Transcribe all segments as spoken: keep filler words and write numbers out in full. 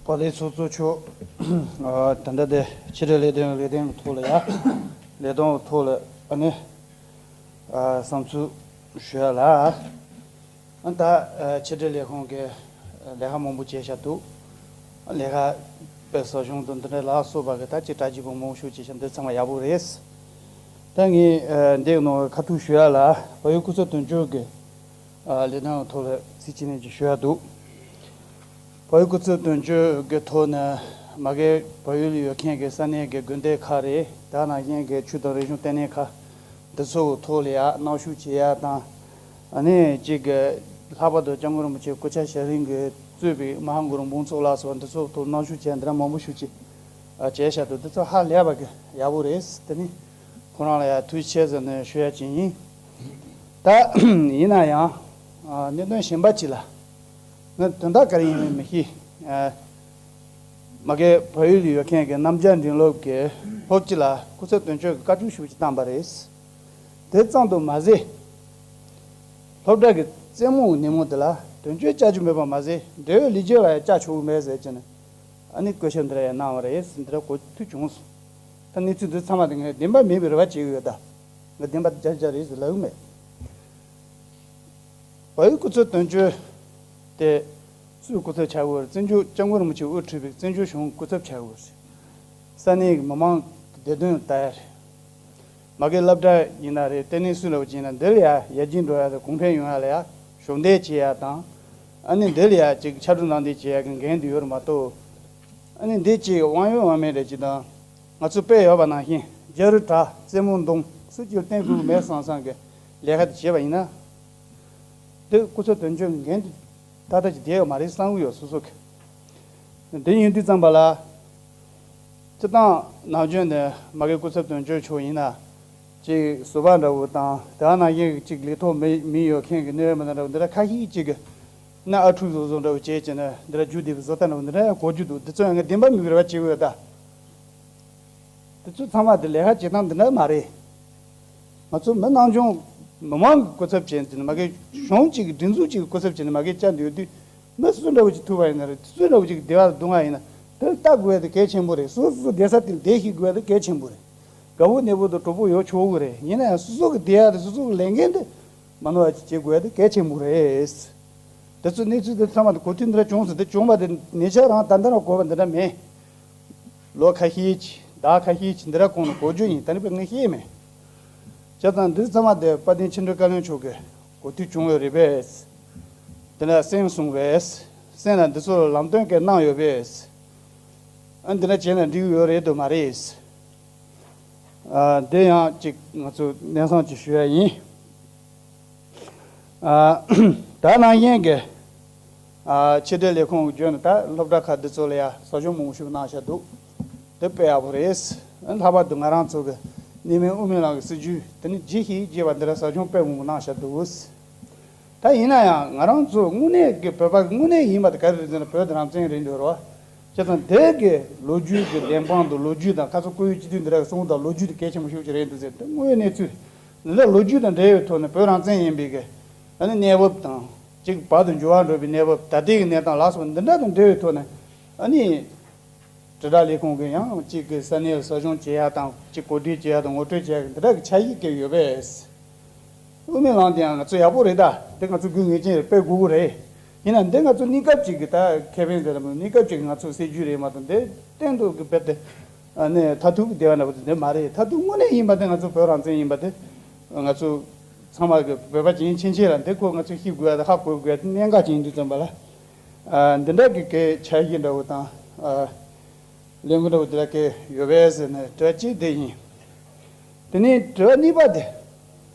པ་ལས་ཚོགས་གཙོ་མཆོག་ཨ། ད་ལྟ་དེ་ཕྱི་དྲིལ་ལས་དོན་ལས་དོན་གྱི་ཐོག་ལ་ཡ། ལས་དོན་གྱི་ཐོག་ལ་ཨ་ནི། ཨ། བསམ་ཚུལ་ཞུ་ཡ་ལ། ཨ། ད་ཨ། ཕྱི་དྲིལ་ལས་ཁུངས་ཀྱི་ལས་ཀ་མང་པོ་བྱས་བཞག་འདུག་ལས་ཀ་དཔེ་ཟབ་སྦྱོང་དང་འདི་འདྲ་ལ་སོགས་པ་གི་ད་ཅིག་གྲ་རྒྱས་པོ་མང་པོ་ཞིག་བྱས་བཞག་འདི་ཚང་མ་ཡག་པོ་རེད། ད་ངས་ཨ། འདིའི་ནང་ཁ་ཐུག་ཞུ་ཡ་ལ་བལ་ཡུལ་སྐུ་ཚབ་དོན་གཅོད་ཀྱི་ཨ། ལས་དོན་ཐོག་ལ་ཚིག་གཅིག་གཉིས་ཅིག་ཞུ་ཡ་འདུག་བལ་ཡུལ་སྐུ་ཚབ་དོན་གཅོད་ཀྱི་ཐོག་ནས་མ་གི་བལ་ཡུལ་ཡོད་མཁན་གྱི་ས་གནས་ཀྱི་དགོན་སྡེ་ཁག་རེད། ད་ནང་བཞིན་གྱི་ཆོས་དང་རིག་གཞུང་ལྟེ་གནས་ཁག་འདི་ཚོའི་ཐོག་ལ་ཡ་གནང་ཞུ་བྱེད་ཡ་དང་། ཨ་ནི་གཅིག་གི་ལྷག་པར་དུ་སྐྱབས་མགོན་རིན་པོ་ཆེ་སྐུ་ཕྱྭ་ཞྭ་རིང་གིས་གཙོས་པའི་མ་ཧཱ་གུ་རུ་འབུམ་ཚོགས་ལ་སོགས་འདི་ཚོའི་ཐོག་གནང་ཞུ་བྱས་འདི་འདྲ་མང་པོ་ཞིག་ཅིག་བྱས་བཞག་འདུག་འདི་ཚོ་ཧ་ལས་པ་གི་ཡག་པོ་རེད། དེ་ནི་ཁོ་རང་ལ་ཡ་ཐུགས་རྗེ་ཆེ་ཟེར་ནས་ཞུ་ཡ་ཅིག་ཡིན། ད་ཡིན་ན་ཡང་ཨ། གནད་དོན་གཞན་པ་ཅིག་ལ། ང་དོན་དག་ག་རེ་ཡིན་མིན་མི་ཤེས། ཨ། མ་གི་བལ་ཡུལ་ཡོད་མཁན་གྱི་རྣམ་རྒྱལ་མགྲིན་སློབ་ཀྱིས་སློབ་སྤྱི་ལ་སྐུ་ཚབ་དོན་གཅོད་ཀྱི་བཀའ་བཀྱོན་ཞུ་ཅིག་བཏང་པ་རེད། དེ་ཙམ་དུ་མ་ཟད། སློབ་གྲྭ་གི་རྩེད་མོ་ཉིན་མོ་དེ་ལ་དོན་གཅོད་བཅའ་རྒྱུ་མེད་པ་མ་ཟད་འབྲེལ་ཡོད་ལས་བྱེད་ལ་ཡང་བཅའ་ཆོག་གི་མེད་ཟེར་གྱི་ནས་ཨ་ནི་བཀོད་ཁྱབ་འདི་འདྲ་ཡང་གནང་བ་རེད། འདི་འདྲ་གོ་ཐོས་བྱུང་སོང་། ད་གནས་ཚུལ་འདི་ཚང་མ་དེ་ངས་བདེན་པ་མིན་པའི་རེ་བ་བྱེད་ཀྱི་ཡོད་ད། ངས་བདེན་པ་རྒྱ་ཆ་རེད་ཟེར་ལབ་ཀྱི་མེད། བལ་ཡུལ་སྐུ་ཚབ་དོན་གཅོད་དེ་སུའི་སྐུ་ཚབ་བྱ་དགོས་རེད། བཙན་བྱོལ་སྐྱབས་མགོན་རིན་པོ་ཆེས་དབུ་ཁྲིད་པའི་བཙན་བྱོལ་གཞུང་སྐུ་ཚབ་བྱ་དགོས་རེད། ས་གནས་ཀྱི་མི་མང་གི་བདེ་དོན་ལྟ་ཡ་རེད། མ་གི་སློབ་གྲྭ་ཡིན་ན་རེད། ལྟེ་གནས་སུ་ལ་བ་ཅིག་ཡིན་ན་འདིར་ཡ་ཡར་རྒྱས་འགྲོ་ཡ་དང་གོང་འཕེལ་ཡོང་ཡ་ལ་ཡ་ཞབས་འདེགས་བྱེད་ཡ་དང་། ཨ་ནི་འདིར་ཡ་ཅིག་ཕྱར་གྲུ་ནང་འདེགས་བྱེད་ཡ་གི་འགན་དུ་ཡོད་རེད་མ་གཏོགས། ཨ་ནི་འདི་ཅིག་དབང་ཡོད་དབང་མེད་རེད་ཅིག་དང་། ང་ཚོ་དཔེ་ཡོད་པ་ནང་བཞིན་རྒྱ་རུ་དྲག་རྩེད་མོ་མདུང་སུ་གཅིག་བསྟན་དགོས་མེད་བསམ་བསམ་གི་ལས་ཀ་དེ་བྱས་པ་ཡིན་ན། འདི་སྐུ་ཚབ་དོན་གཅོད་ཀྱི་འགན་དུ་ཏག་ཏག་ཅིག་བསྡད་ཡོད་མ་རེད་བསམ་གི་ཡོད་སོ་སོ་གི། འདི་ཡིན་དུས་ཙམ་པ་ལ། སྤྱིར་བཏང་ནམ་རྒྱུན་ནས་མ་གི་སྐུ་ཚབ་དོན་གཅོད་མཆོག་ཡིན་ན། ཅིག་ཟུར་པ་འདྲ་བོ་དང་དེ་ནང་བཞིན་ཅིག་ལས་ཐོག་མི་མི་ཡོད་མཁན་གྱི་གནས་མི་འདྲ་བོ་འདི་འདྲ་ཁ་ཤས་ཅིག་གི་ན་ཨ་ཁྲུག་བཟོ་བཟོ་འདྲ་བོ་བྱས་བྱས་ནས་འདི་འདྲ་རྒྱུ་བདེ་བཟོ་ལྟ་འདྲ་བོ་འདི་འདྲ་གོ་རྒྱུ་འདུག་འདི་ཚོ་ཡང་ངས་བདེན་པ་མིན་པའི་རེ་བ་བྱེད་དགོས་ད། འདི་ཚོ་ཚང་མ་འདི་ལས་ཀ་བྱེད་སྟངས་འདི་འདྲ་མ་རེད། ང་ཚོ་མི་ནང་ཆུང་མི་མང་གི་སྐུ་ཚབ་བྱས་ནས་མ་གི་གཞུང་གཅིག་གི་སྒྲིག་འཛུགས་གཅིག་གི་སྐུ་ཚབ་བྱས་ནས་མ་གི་བཅར་འདི་ཡོད་དུས། མི་སུ་འདྲ་བོ་ཅིག་ཐུག་པ་ཡིན་ན་རེད། སུ་འདྲ་བོ་ཅིག་བདེ་བ་སྡུག་བསྔལ་ཡིན་ན་དེ་ལྟ་དགོས་ཡ་དེ་གལ་ཆེན་པོ་རེད། སོ་སོ་བསྡད་ས་དེར་བསྡད་ཤེས་དགོས་ཡ་དེ་གལ་ཆེན་པོ་རེད། དགའ་བོ་གནས་བོ་དང་གྲོགས་པོ་ཡོད་ཆོག་གི་རེད། ཡིན་ན་ཡང་སོ་སོ་གི་བསྡད་ཡ་དེ་སོ་སོ་གི་ལས་འགན་དེ་མ་ནོར་བ་ཅིག་བྱེད་དགོས་ཡ་དེ་གལ་ཆེན་པོ་རེད། དེ་ཚོ་གནས་ཚུལ་དེ་ཚང་མ་དེ་གོ་ཐོས་འདི་འདྲ་བྱུང་སོང་། དེ་བྱུང་བ་དེ་ཉེ་ཆར་རང་ད་ལྟ་རང་གོ་བ་འདི་འདྲ་མེད། ལོ་ཁ་ཤས་ཅིག་ཟླ་ཁ་ཤས་ཅིག་འདི་འདྲ་གོང་ནས་གོ་རྒྱུ་ཡིན། ད་ནི་དཔེ་ངས་ཤེས་མེད། བྱས་ཙང་འདི་ཚང་མ་དེ་དཔལ་ལྡན་ཕྱི་དྲིལ་བཀའ་བློན་མཆོག་གིས་གོ་ཐོས་བྱུང་ཡོད་རེད་པས། དེ་འདྲ་སེམས་བཟུང་བས། སེམས་ལ་འདི་ཚོ་ལམ་སྟོན་གྱི་གནང་ཡོད་པས། ཨ་འདི་འདྲ་བྱས་ན་འགྲིག་ཡོད་རེད་དམ་མ་རེད། ཨ་འདི་ཡང་ཅིག་ང་ཚོ་གནས་ཚང་ཅིག་ཞུ་ཡ་ཡིན། ཨ་ད་ནང་བཞིན་གྱི་ཨ་ཕྱི་དྲིལ་ལས་ཁུངས་ཀྱི་བརྗོད་ན་ད་སློབ་གྲྭ་ཁག་འདི་ཚོ་ལ་ཡ་ཟབ་སྦྱོང་མང་པོ་ཞིག་གནང་བཞག་འདུག་དེ་དཔེ་ཡག་པོ་རེད། ལྷག་པར་དུ་ང་རང་ཚོ་གི་གནས་མིང་དབུ་མའི་ལམ་གྱི་སྲིད་བྱུས་དེ་ནི་ལྗིད་ཤིག་རྒྱས་པ་འདི་འདྲ་ཟབ་སྦྱོང་དཔེ་མང་པོ་གནང་བཞག་འདུག་ད་ཡིན་ན་ཡང་ང་རང་ཚོ་དངོས་གནས་ཀྱི་བོད་པ་གི་དངོས་གནས་ཡིན་པ་དེ་ག་རེ་རེད་ཟེར་ན་བོད་དེ་རང་བཙན་རེད་འདུག་རོ། བྱས་ཙང་དེ་གི་ལོ་རྒྱུས་ཀྱི་བདེན་དཔང་དང་ལོ་རྒྱུས་དང་ཁ་སང་སྐུ་ཡོད་སྤྱི་འཐུས་འདི་འདྲ་གི་གསུང་དང་ལོ་རྒྱུས་དེ་གལ་ཆེན་པོ་ཤོས་ཅིག་རེད་འདུག་ཟེར། དེ་དངོས་ཡོད་གནས་ཚུལ་རེད། འདི་འདྲ་ལོ་རྒྱུས་དང་འབྲེལ་ཡོད་ཐོག་ནས་བོད་རང་བཙན་ཡིན་པའི་གི་ཨ་ནི་གནས་བབ་དང་གཅིག་བར་དུ་འགྱུར་བ་འགྲོ་བའི་གནས་བབ་ད་ལྟའི་གི་གནས་སྟངས་ལ་སོགས་འདི་འདྲ་དང་འབྲེལ་ཡོད་ཐོག་ནས་ཨ་ནི། དྲིལ་བསྒྲགས་ལས་ཁུངས་ཀྱིས་ཡང་གཅིག་གི་ས་གནས་ལ་ཟབ་སྦྱོང་བྱེད་ཡ་དང་གཅིག་གོ་སྒྲིག་བྱེད་ཡ་དང་ངོ་སྤྲོད་བྱེད་ཡ་འདི་འདྲ་གི་འཆར་གཞི་བཀལ་ཡོད་པས། དབུ་མའི་ལམ་དེ་ཡང་ང་ཚོ་ཡག་པོ་རེད་ད། འདི་ང་ཚོ་དགོས་ངེས་ཅན་རེད། དཔེ་དགོས་ཀྱི་རེད། ཡིན་ན་འདི་ང་ཚོ་གནས་སྐབས་གཅིག་གི་ད་ཁེ་ཕན་ཟེར་ལ་མོ་གནས་སྐབས་གཅིག་གི་ང་ཚོ་སྲིད་ཇུས་རེད་མ་གཏོགས་འདི་གཏན་དུ་གི་རྦད་དེ་ཨ་ནི་མཐར་ཐུག་གི་བདེ་བ་འདྲ་པོ་དེ་འདི་མ་རེད། མཐར་ཐུག་དངོས་གནས་ཡིན་པ་དེ་ང་ཚོ་བོད་རང་བཙན་ཡིན་པ་དེ་ང་ཚོ་ཚང་མ་གི་བོད་པ་རྒྱན་ཆེན་ཆེ་ལ་འདི་ཁོ་ང་ཚོ་ཤེས་དགོས་ཡ་དང་ཧ་གོ་དགོས་ཡ་དེ་གནད་འགག་ཅིག་ཡིན་དུས་ཙམ་པ་ལ། ཨ་འདི་འདྲ་གི་གི་འཆར་གཞི་འདྲ་བོ་དང་། ཨ་ལས་འགུལ་འདྲ་བོ་འདི་འདྲ་གི་ཡོད་པས་ཟེར་ནས་དྲི་བ་གཅིག་འདི་ཡིན། དེ་ནས་དྲི་བ་གཉིས་པ་དེ།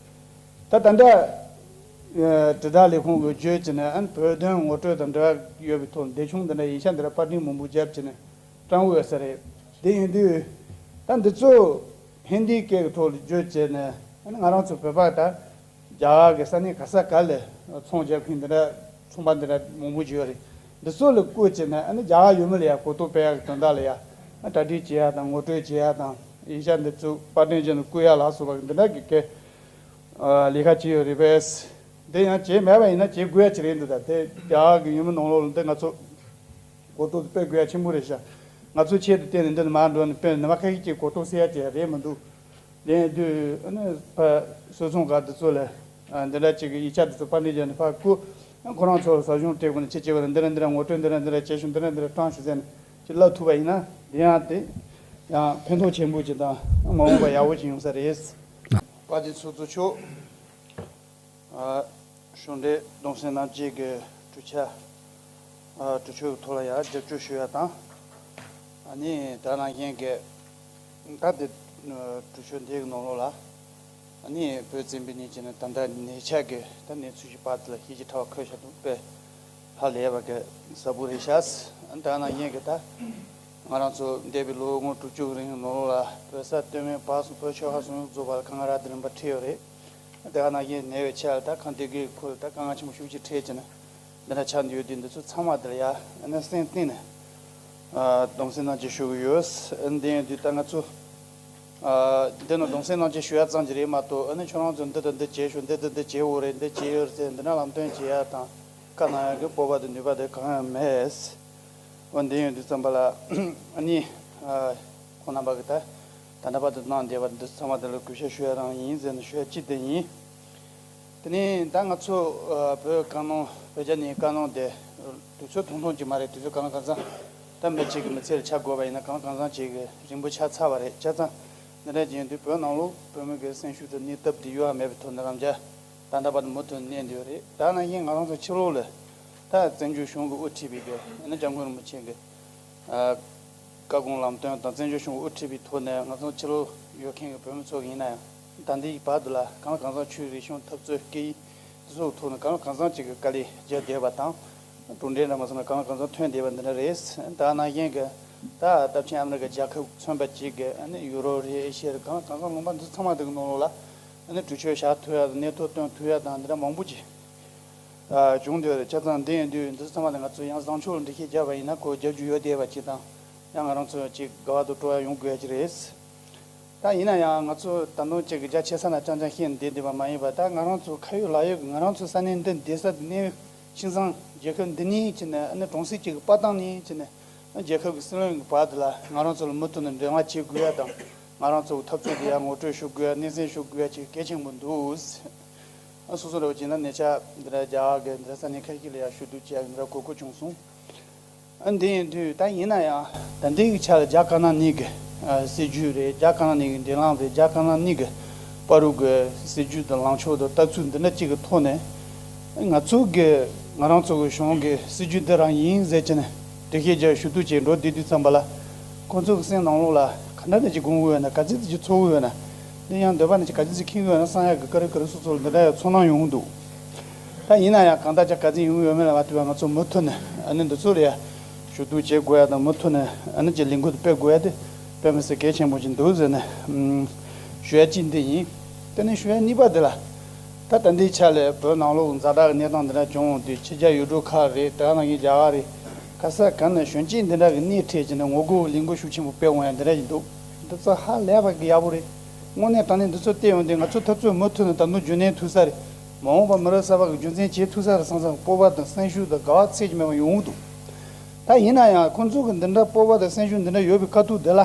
ད་ད་ལྟ་ཨ་དྲིལ་བསྒྲགས་ལས་ཁུངས་ཀྱི་བརྗོད་ཀྱི་ནས་ཨ་བོད་དོན་ངོ་སྤྲོད་དང་འབྲེལ་བ་ཡོད་པའི་ཐོག་འདས་ཆུང་འདི་འདྲ་ཡིག་ཆ་འདི་འདྲ་པར་སྐྲུན་མང་པོ་བརྒྱབ་ཀྱི་ནས་སྤྲང་བོ་ཡོད་ས་རེད། དེ་ཡིན་དུས་ད་འདི་ཚོ་ཧིན་དིའི་སྐད་ཀྱི་ཐོག་ལ་བརྗོད་བྱས་ནས་ཨ་ནི་ང་རང་ཚོ་བོད་པ་ད། རྒྱ་གར་གྱི་ས་གནས་ག་ས་ག་ལ་ཚོང་རྒྱག་མཁན་འདི་འདྲ་ཚོང་པ་འདི་འདྲ་མང་པོ་ཅིག་ཡོད་རེད། འདི་ཚོ་ལ་བསྐུར་བྱས་ནས་ཨ་ནི་རྒྱ་གར་ཡུལ་མི་ལ་ཡང་གོ་རྟོགས་སྤེལ་ཡག་གི་དོན་དག་ལ་ཡང་ཨ་གྲ་སྒྲིག་བྱེད་ཡག་དང་ངོ་སྤྲོད་བྱེད་ཡག་དང་ཡིག་ཆ་འདི་ཚོ་པར་སྐྲུན་བྱས་ནས་བསྐུར་ཡག་ལ་སོགས་པ་འདི་འདྲ་གི་གི་ལས་ཀ་བྱས་ཡོད་རེད་པས། འདི་ཡང་བྱས་མེད་པ་ཡིན་ན་བྱེད་དགོས་ཡག་ཅིག་རེད་འདུག་ད་དེ་རྒྱ་གར་གྱི་ཡུལ་མི་ནང་ལོགས་ལ་འདི་ང་ཚོ་ གོ་རྟོགས་དེ་སྤེལ་དགོས་ཡ་ཆེན་པོ་རེད་ཤག་ང་ཚོའི་ཆེད་དུ་བལྟས་ནས་འདི་ནས་མར་འགྲོ་ནས་དཔེ་ནི་མ་ཁ་ཤས་ཀྱིས་གོ་རྟོགས་སད་ཡ་དེ་རེད་མི་འདུག་དེ་ཡིན་དུས་ཨ་ནི་ཕ་སོ་སོང་ག་འདི་ཚོ་ལ་ཨ་འདི་འདྲ་ཅིག་གི་ཡིག་ཆ་འདི་ཚོ་པར་འདི་བརྒྱབ་ནས་ཕར་བསྐུར། ཁོ་རང་ཚོ་ལ་ཟབ་སྦྱོང་སྤྲད་དགོས་ན་ཅི་བྱེད་དགོས་ན་འདི་འདྲ་འདི་འདྲ་ངོ་སྤྲོད་འདི་འདྲ་འདི་འདྲ་བྱེད་ཤོག་འདི་འདྲ་འདི་འདྲ་སྤྲང་ཤོག་ཟེར་ནས་ཅིག་ལབ་ཐུབ་པ་ཡིན་ན་དེ་ཡང་དེ་ཡང་ཕན་ཐོགས་ཆེན་པོ་ཅིག་དང་མ་འོངས་པ་ཡག་པོ་ཅིག་ཡོང་ས་རེད། དཔལ་ལྡན་ཚོགས་གཙོ་མཆོག་ཨ་གཞུང་འབྲེལ་གདུང་སེམས་རྣམ་དཔྱོད་ཀྱི་གྲོས་འཆར། ཨ་གྲོས་ཆོད་ཀྱི་ཐོག་ལ་ཡང་རྒྱབ་སྐྱོར་ཞུ་ཡ་དང་། ཨ་ནི་ད་ནང་བཞིན་གྱི་ད་དེ་གྲོས་ཆོད་འདིའི་ནང་ལོགས་ལ་ཨ་ནི་བོད་བཙན་པོའི་ཉིན་བྱས་ནས་ད་ལྟ་ཉེ་ཆར་གྱི་ད་གནས་ཚུལ་ཞིག་པར་དེ་ལ་ཤེས་ཀྱི་ཁྲ་བ་འཁོད་བཞག་འདུག་པས། ཧ་ལས་པ་གི་ཟབ་པོ་རེད་ཤག་ད་ནང་བཞིན་གྱི་ད་ང་རང་ཚོ་འདས་པའི་ལོ་ངོ་དྲུག་ཅུ་གི་རིང་ནང་ལོགས་ལ་བོད་ས་སྟོད་སྨད་བར་གསུམ་བོད་ཆོལ་ཁ་གསུམ་རྫོགས་པ་ལ་དཀའ་ངལ་རབ་དང་རིམ་པ་འཕྲད་ཡོད་རེད། དེ་ག་ནང་བཞིན་ཉེ་བའི་ཆར་ད་གང་དེ་གའི་ཁུལ་ད་དཀའ་ངལ་ཆེན་པོ་ཤུགས་ཆེ་འཕྲད་ཀྱི་ན། འདི་འདྲ་ཆགས་འདུག་ཡོད་དུས་འདི་ཚོ་ཚང་མ་འདིར་ཡ་ཨ་ནི་སེམས་གཏིང་ནས་ཨ་གདུང་སེམས་རྣམ་དཔྱོད་ཞུ་གི་ཡོད། ཨ་ནི་འདི་ཡིན་དུས་ད་ང་ཚོ་ཨ་འདི་ནི་གདུང་སེམས་རྣམ་དཔྱོད་ཞུ་ཡ་ཙམ་གྱི་རེད་མ་གཏོགས་ཨ་ནི་ཁྱོད་རང་ཚོ་འདི་དང་འདི་བྱེད་ཤོག་འདི་དང་འདི་བྱེད་འོ་རེད་འདི་བྱེད་ཡོད་རེད་ཟེར་འདི་འདྲ་ལམ་སྟོན་བྱེད་ཡ་དང་བཀའ་གནང་ཡ་གི་སྤོབས་པ་དང་ནུས་པ་དེ་གང་ཡང་མེད། འོ་འདི་ཡིན་དུས་ཙམ་པ་ལ་ཨ་ནི་ཨ་ཁོང་རྣམ་པ་གི་ད་ད་ལྟ་བར་དུ་གནང་བསྡད་པ་འདི་ཚང་མ་དེ་ལ་གུས་ཞབས་ཞུ་ཡ་རང་ཡིན་ཟེར་ནས་ཞུ་ཡ་གཅིག་དེ་ཡིན། དེ་ནས་ད་ང་ཚོ་ཨ་བོད་བཀའ་གནང་བོད་རྒྱ་གཉིས་བཀའ་གནང་དེ་དུས་ཚོད་ཐུང་ཐུང་ཅིག་མ་རེད། དུས་ཚོད་གང་ལ་གང་འཚམ་ད་མི་གཅིག་གི་མི་ཚེ་ལ་ཆ་དགོས་པ་ཡིན་ན་གང་ལ་གང་འཚམ་ཅིག་གི་རིང་པོ་ཆགས་ཚར་བ་རེད། བྱས་ཙང་འདི་འདྲ་ཅིག་ཡིན་དུས་བོད་ནང་ལོགས་བོད་མི་གི་སེམས་ཤུགས་དང་གནས་སྟངས་དེ་ཡོད་མེད་པའི་ཐོག་ནས་རམ་འདེགས་ད་ལྟ་བར་དུ་མུ་མཐུད་གནས་བསྡད་ཡོད་རེད། ད་ནང་བཞིན་ང་རང་ཚོ་ཕྱི་ལོགས་ལ་ད་བཙན་བྱོལ་གཞུང་གིས་དབུ་ཁྲིད་པའི་གི་ཨ་ནི་འཇམ་མགོན་རིན་པོ་ཆེ་གི་ཨ་བཀའ་དགོངས་ལམ་སྟོན་དང་བཙན་བྱོལ་གཞུང་དབུ་ཁྲིད་པའི་ཐོག་ནས་ང་ཚོ་ཕྱི་ལོགས་ཡོད་མཁན་གྱི་བོད་མི་ཚོ་ཡིན་ན་ཡང་ད་ལྟའི་བར་དུ་ལ་གང་ལ་གང་འཚམ་ཆོས་རིག་གཞུང་འཐབ་རྩོད་སྐད་ཡིག་དེ་ཚོའི་ཐོག་ནས་གང་ལ་གང་འཚམ་ཅིག་གི་དཀའ་ལས་བརྒྱབ་བསྡད་པ་དང་གྲུབ་འབྲས་འདྲ་མ་སོང་ན་གང་ལ་གང་འཚམ་ཐོན་བསྡད་པ་འདི་འདྲ་རེད། ད་ནང་བཞིན་གྱི་ད་སྟབས་ཆེན་ཨ་མི་རི་ཀ་རྒྱལ་ཁབ་མཚོན་པ་གཅིག་གི་ཨ་ནི་ཡུ་རོབ་རེད། ཨེ་ཤི་ཡ་རེད། གང་ལ་གང་འཚམ་ལུང་པ་འདི་ཚང་མ་འདི་གི་ནང་ལོགས་ལ་ཨ་ནི་གྲོས་ཆོད་བཞག་ཐུབ་ཡ་དང་གནས་ཐོ་བཏོན་ཐུབ་ཡ་དང་འདི་འདྲ་མང་པོ་ཅིག་ཨ་བྱུང་འདུག་རེད། བྱས་ཙང་འདི་ཡིན་དུས་འདི་ཚོ་ཚང་མ་ལ་ང་ཚོ་ཡང་བཟང་ཕྱོགས་ལ་འགྲེལ་བཤད་བརྒྱབ་པ་ཡིན་ན་ཁོ་རྒྱབ་རྒྱུ་ཡོད་བསྡད་པ་ཅིག་དང་ཡང་ང་རང་ཚོ་ཅིག་དགའ་བ་དང་སྤྲོ་བ་ཡོང་དགོས་ཡ་ཅིག་རེད། ད་ཡིན་ན་ཡང་ང་ཚོ་ད་དུང་ཅིག་རྒྱ་ཆེ་ས་ན་རྐྱང་རྐྱང་བཤད་ནས་བསྡད་བསྡད་པ་མ་ཡིན་པ་ད་ང་རང་ཚོ་ཁ་ཡོད་ལག་ཡོད་ཀྱི་ང་རང་ཚོ་ས་གནས་འདི་བསྡད་ས་འདི་གནས་ཤིང་བཟང་རྒྱལ་ཁབ་འདི་ནས་ཅིག་ནས་ཨ་ནི་གྲོང་གསེབ་ཅིག་གི་དཔའ་བཏང་ནས་ཅིག་ནས་རྒྱལ་ཁབ་ཀྱི་སྲིད་བློན་གྱི་བར་དུ་ལ་ང་རང་ཚོ་ལ་མུ་མཐུད་ནས་འབྲེལ་བ་བྱེད་དགོས་ཡ་དང་ང་རང་ཚོ་གི་འཐབ་རྩོད་འདི་ཡ་ངོ་སྤྲོད་ཞུ་དགོས་ཡ་སྣེ་ཚན་ཞུ་དགོས་ཡ་ཅིག་གལ་ཆེན་པོ་འདུག་ཨ་སོ་སོ་རེ་བ་བྱས་ན་ཉེ་ཆར་འདི་འདྲ་རྒྱ་གར་གྱི་འདི་འདྲ་ས་གནས་ཁ་ཤས་ལ་ཡང་ཞུ་གཏུག་བྱས་འདི་འདྲ་གོ་སྐབས་བྱུང་སོང་། ཨ་འདི་ཡིན་དུས་ད་ཡིན་ན་ཡང་ད་འདི་གི་ཆ་ལ་རྒྱ་དཀར་ནག་གཉིས་ཀྱི་ཨ་སྲིད་ཇུས་རེད། རྒྱ་དཀར་ནག་གཉིས་ཀྱི་འབྲེལ་ལམ་རེད། རྒྱ་དཀར་ནག་གཉིས་ཀྱི་བར་དུ་གི་སྲིད་ཇུས་དང་ལངས་ཕྱོགས་དང་ལྟ་ཚུལ་འདི་འདྲ་གཅིག་གི་ཐོག་ནས་ང་ཚོ་གི་ང་རང་ཚོ་གི་གཞུང་གི་སྲིད་ཇུས་འདི་རང་ཡིན་ཟེར་གྱི་ནས་འགྲེལ་བཤད་རྒྱག་ཞུ་གཏུག་བྱས་འགྲོ་བསྡད་དུས་ཙམ་པ་ལ་ཁོང་ཚོ་གི་སེམས་ནང་ལོགས་ལ་ག་འདྲ་འདྲ་ཅིག་དགོངས་ཀྱི་ཡོད་ན་ག་ཚོད་ཅིག་ཚོར་གྱི་ཡོད་ན། འདི་ཡང་འདོད་པ་ནི་ཅིག་ག་ཚོད་ཅིག་ཁེངས་ཡོད་ན་བསམ་ཡག་གི་ཀ་རེ་ཀ་རེ་སོ་སོ་ལ་འདི་འདྲ་ཡང་ཚོར་སྣང་ཡོང་གི་འདུག་ད་ཡིན་ན་ཡང་གང་ལྟར་ཅིག་ག་ཚོད་ཡོང་གི་ཡོད་མེད་ལ་མ་ལྟོས་པར་ང་ཚོ་མུ་མཐུད་ནས་ཨ་ནི་འདི་ཚོ་ལ་ཡང་ཞུ་གཏུག་བྱེད་དགོས་ཡ་དང་མུ་མཐུད་ནས་ཨ་ནི་ཅིག་ལས་འགུལ་དུ་སྤེལ་དགོས་ཡ་དེ་དཔེ་མི་སྲིད་གལ་ཆེན་པོ་ཅིག་འདུག་ཟེར་ནས་ཞུ་ཡ་གཅིག་འདི་ཡིན། དེ་ནས་ཞུ་ཡ་གཉིས་པ་འདི་ལ། ད་ད་ལྟའི་ཆ་ལ་བོད་ནང་ལོགས་ཛ་དྲག་གི་གནས་སྟངས་འདི་འདྲ་བྱུང་འོང་དུས་ཕྱི་རྒྱལ་ཡུལ་གྲུ་ཁག་རེད། དེ་ག་ནང་བཞིན་རྒྱ་གར་རེད། ག་ས་ག་ནས་གཞོན་སྐྱེས་འདི་འདྲ་གི་སྣེ་ཁྲིད་བྱས་ནས་ངོ་རྒོལ་གྱི་ལས་འགུལ་ཤུགས་ཆེན་པོ་སྤེལ་འོང་ཡ་འདི་འདྲ་ཞིག་འདུག་འདི་ཚོ་ཧ་ལས་པ་གི་ཡག་པོ་རེད། དངོས་གནས་དྲང་གནས་འདི་ཚོ་བལྟས་ཡོང་དུས་ང་ཚོ་འཐབ་རྩོད་མུ་མཐུད་ནས་ད་དུང་རྒྱུན་གནས་ཐུབ་ས་རེད། མ་འོངས་པ་མི་རབས་གསར་པ་གི་རྒྱུན་འཛིན་བྱེད་ཐུབ་ས་རེད་བསམ་བསམ་སྤོབས་པ་དང་སེམས་ཤུགས་དང་དགའ་བ་ཚད་ཀྱི་མེད་པ་ཡོང་གི་འདུག་ད་ཡིན་ན་ཡང་ཁོང་ཚོ་གི་འདི་འདྲ་སྤོབས་པ་དང་སེམས་ཤུགས་འདི་འདྲ་ཡོད་པའི་ཁ་ཐུག་འདི་ལ།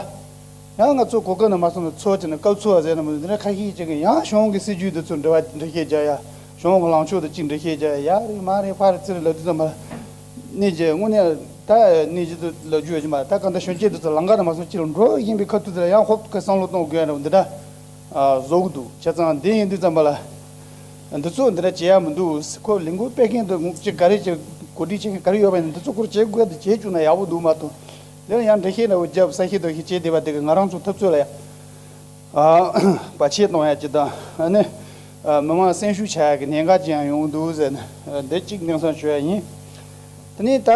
ཡང་ང་ཚོ་གོ་སྐབས་ནས་མ་སོང་ན་ཚོ་བྱས་ནས་སྐབས་འཚོལ་བ་ཟེར་ན་མི་འདུག་འདི་འདྲ་ཁ་ཤས་ཅིག་གིས་ཡང་གཞུང་གི་སྲིད་ཇུས་འདི་ཚོ་འགྲེལ་བ་འགྲེལ་བཤད་རྒྱག་ཡ། གཞུང་གི་ལངས་ཕྱོགས་དང་གཅིག་འགྲེལ་བཤད་རྒྱག་ཡ་ཡ་རེད་མ་རེད་ཕ་རེད་ཚུར་རེད་ལབ་དུས་ཙམ་པ། གནས་ཀྱི་དངོས་གནས་ད་གནས་ཀྱི་དུ་ལབ་རྒྱུ་ཡོད་ཀྱི་མ་རེད། ད་གང་ལྟར་གཞོན་སྐྱེས་འདི་ཚོ་ལམ་ཁ་ནས་མ་སོང་སྤྱི་ལ་འགྲོ་བཞིན་པའི་ཁ་ཐུག་དེ་ལ་ཡང་ཧོབ་ཁ་བསམ་བློ་གཏོང་དགོས་ཡ་འདྲ་བོ་འདི་འདྲ་བཟོ་གི་འདུག་བྱས་ཙང་འདི་ཡིན་དུས་ཙམ་པ་ལ། འདི་ཚོ་འདི་འདྲ་བྱེད་ཡ་མི་འདུག་ཁོ་ལས་འགུལ་སྤེལ་མཁན་དུ་ཅིག་ག་རེ་ཅིག་གོ་སྒྲིག་བྱེད་མཁན་ག་རེ་ཡོད་པ་ཡིན་ན་འདི་ཚོ་སྐོར་བྱེད་དགོས་དེ་བྱེད་བཅུག་ན་ཡག་པོ་འདུག་མ་གཏོགས། དེ་ལ་ཡང་འགྲེལ་བཤད་འདྲ་བོ་རྒྱབ་ས་ཤེས་འདྲ་བོ་ཞིག་བྱེད་བསྡད་པ་དེ་གིས་ང་རང་ཚོ་འཐབ་རྩོད་ལ་ཡང་ཨ་བར་ཆད་གཏོང་ཡ་ཅིག་དང་ཨ་ནི་ཨ་མི་མང་སེམས་ཤུགས་ཆག་ཡ་གི་ཉེན་ཁ་ཅིག་ཡང་ཡོང་གི་འདུག་ཟེར་ནས་འདི་གཅིག་གནས་ཚང་ཞུ་ཡ་ཡིན། དེ་ནས་ད་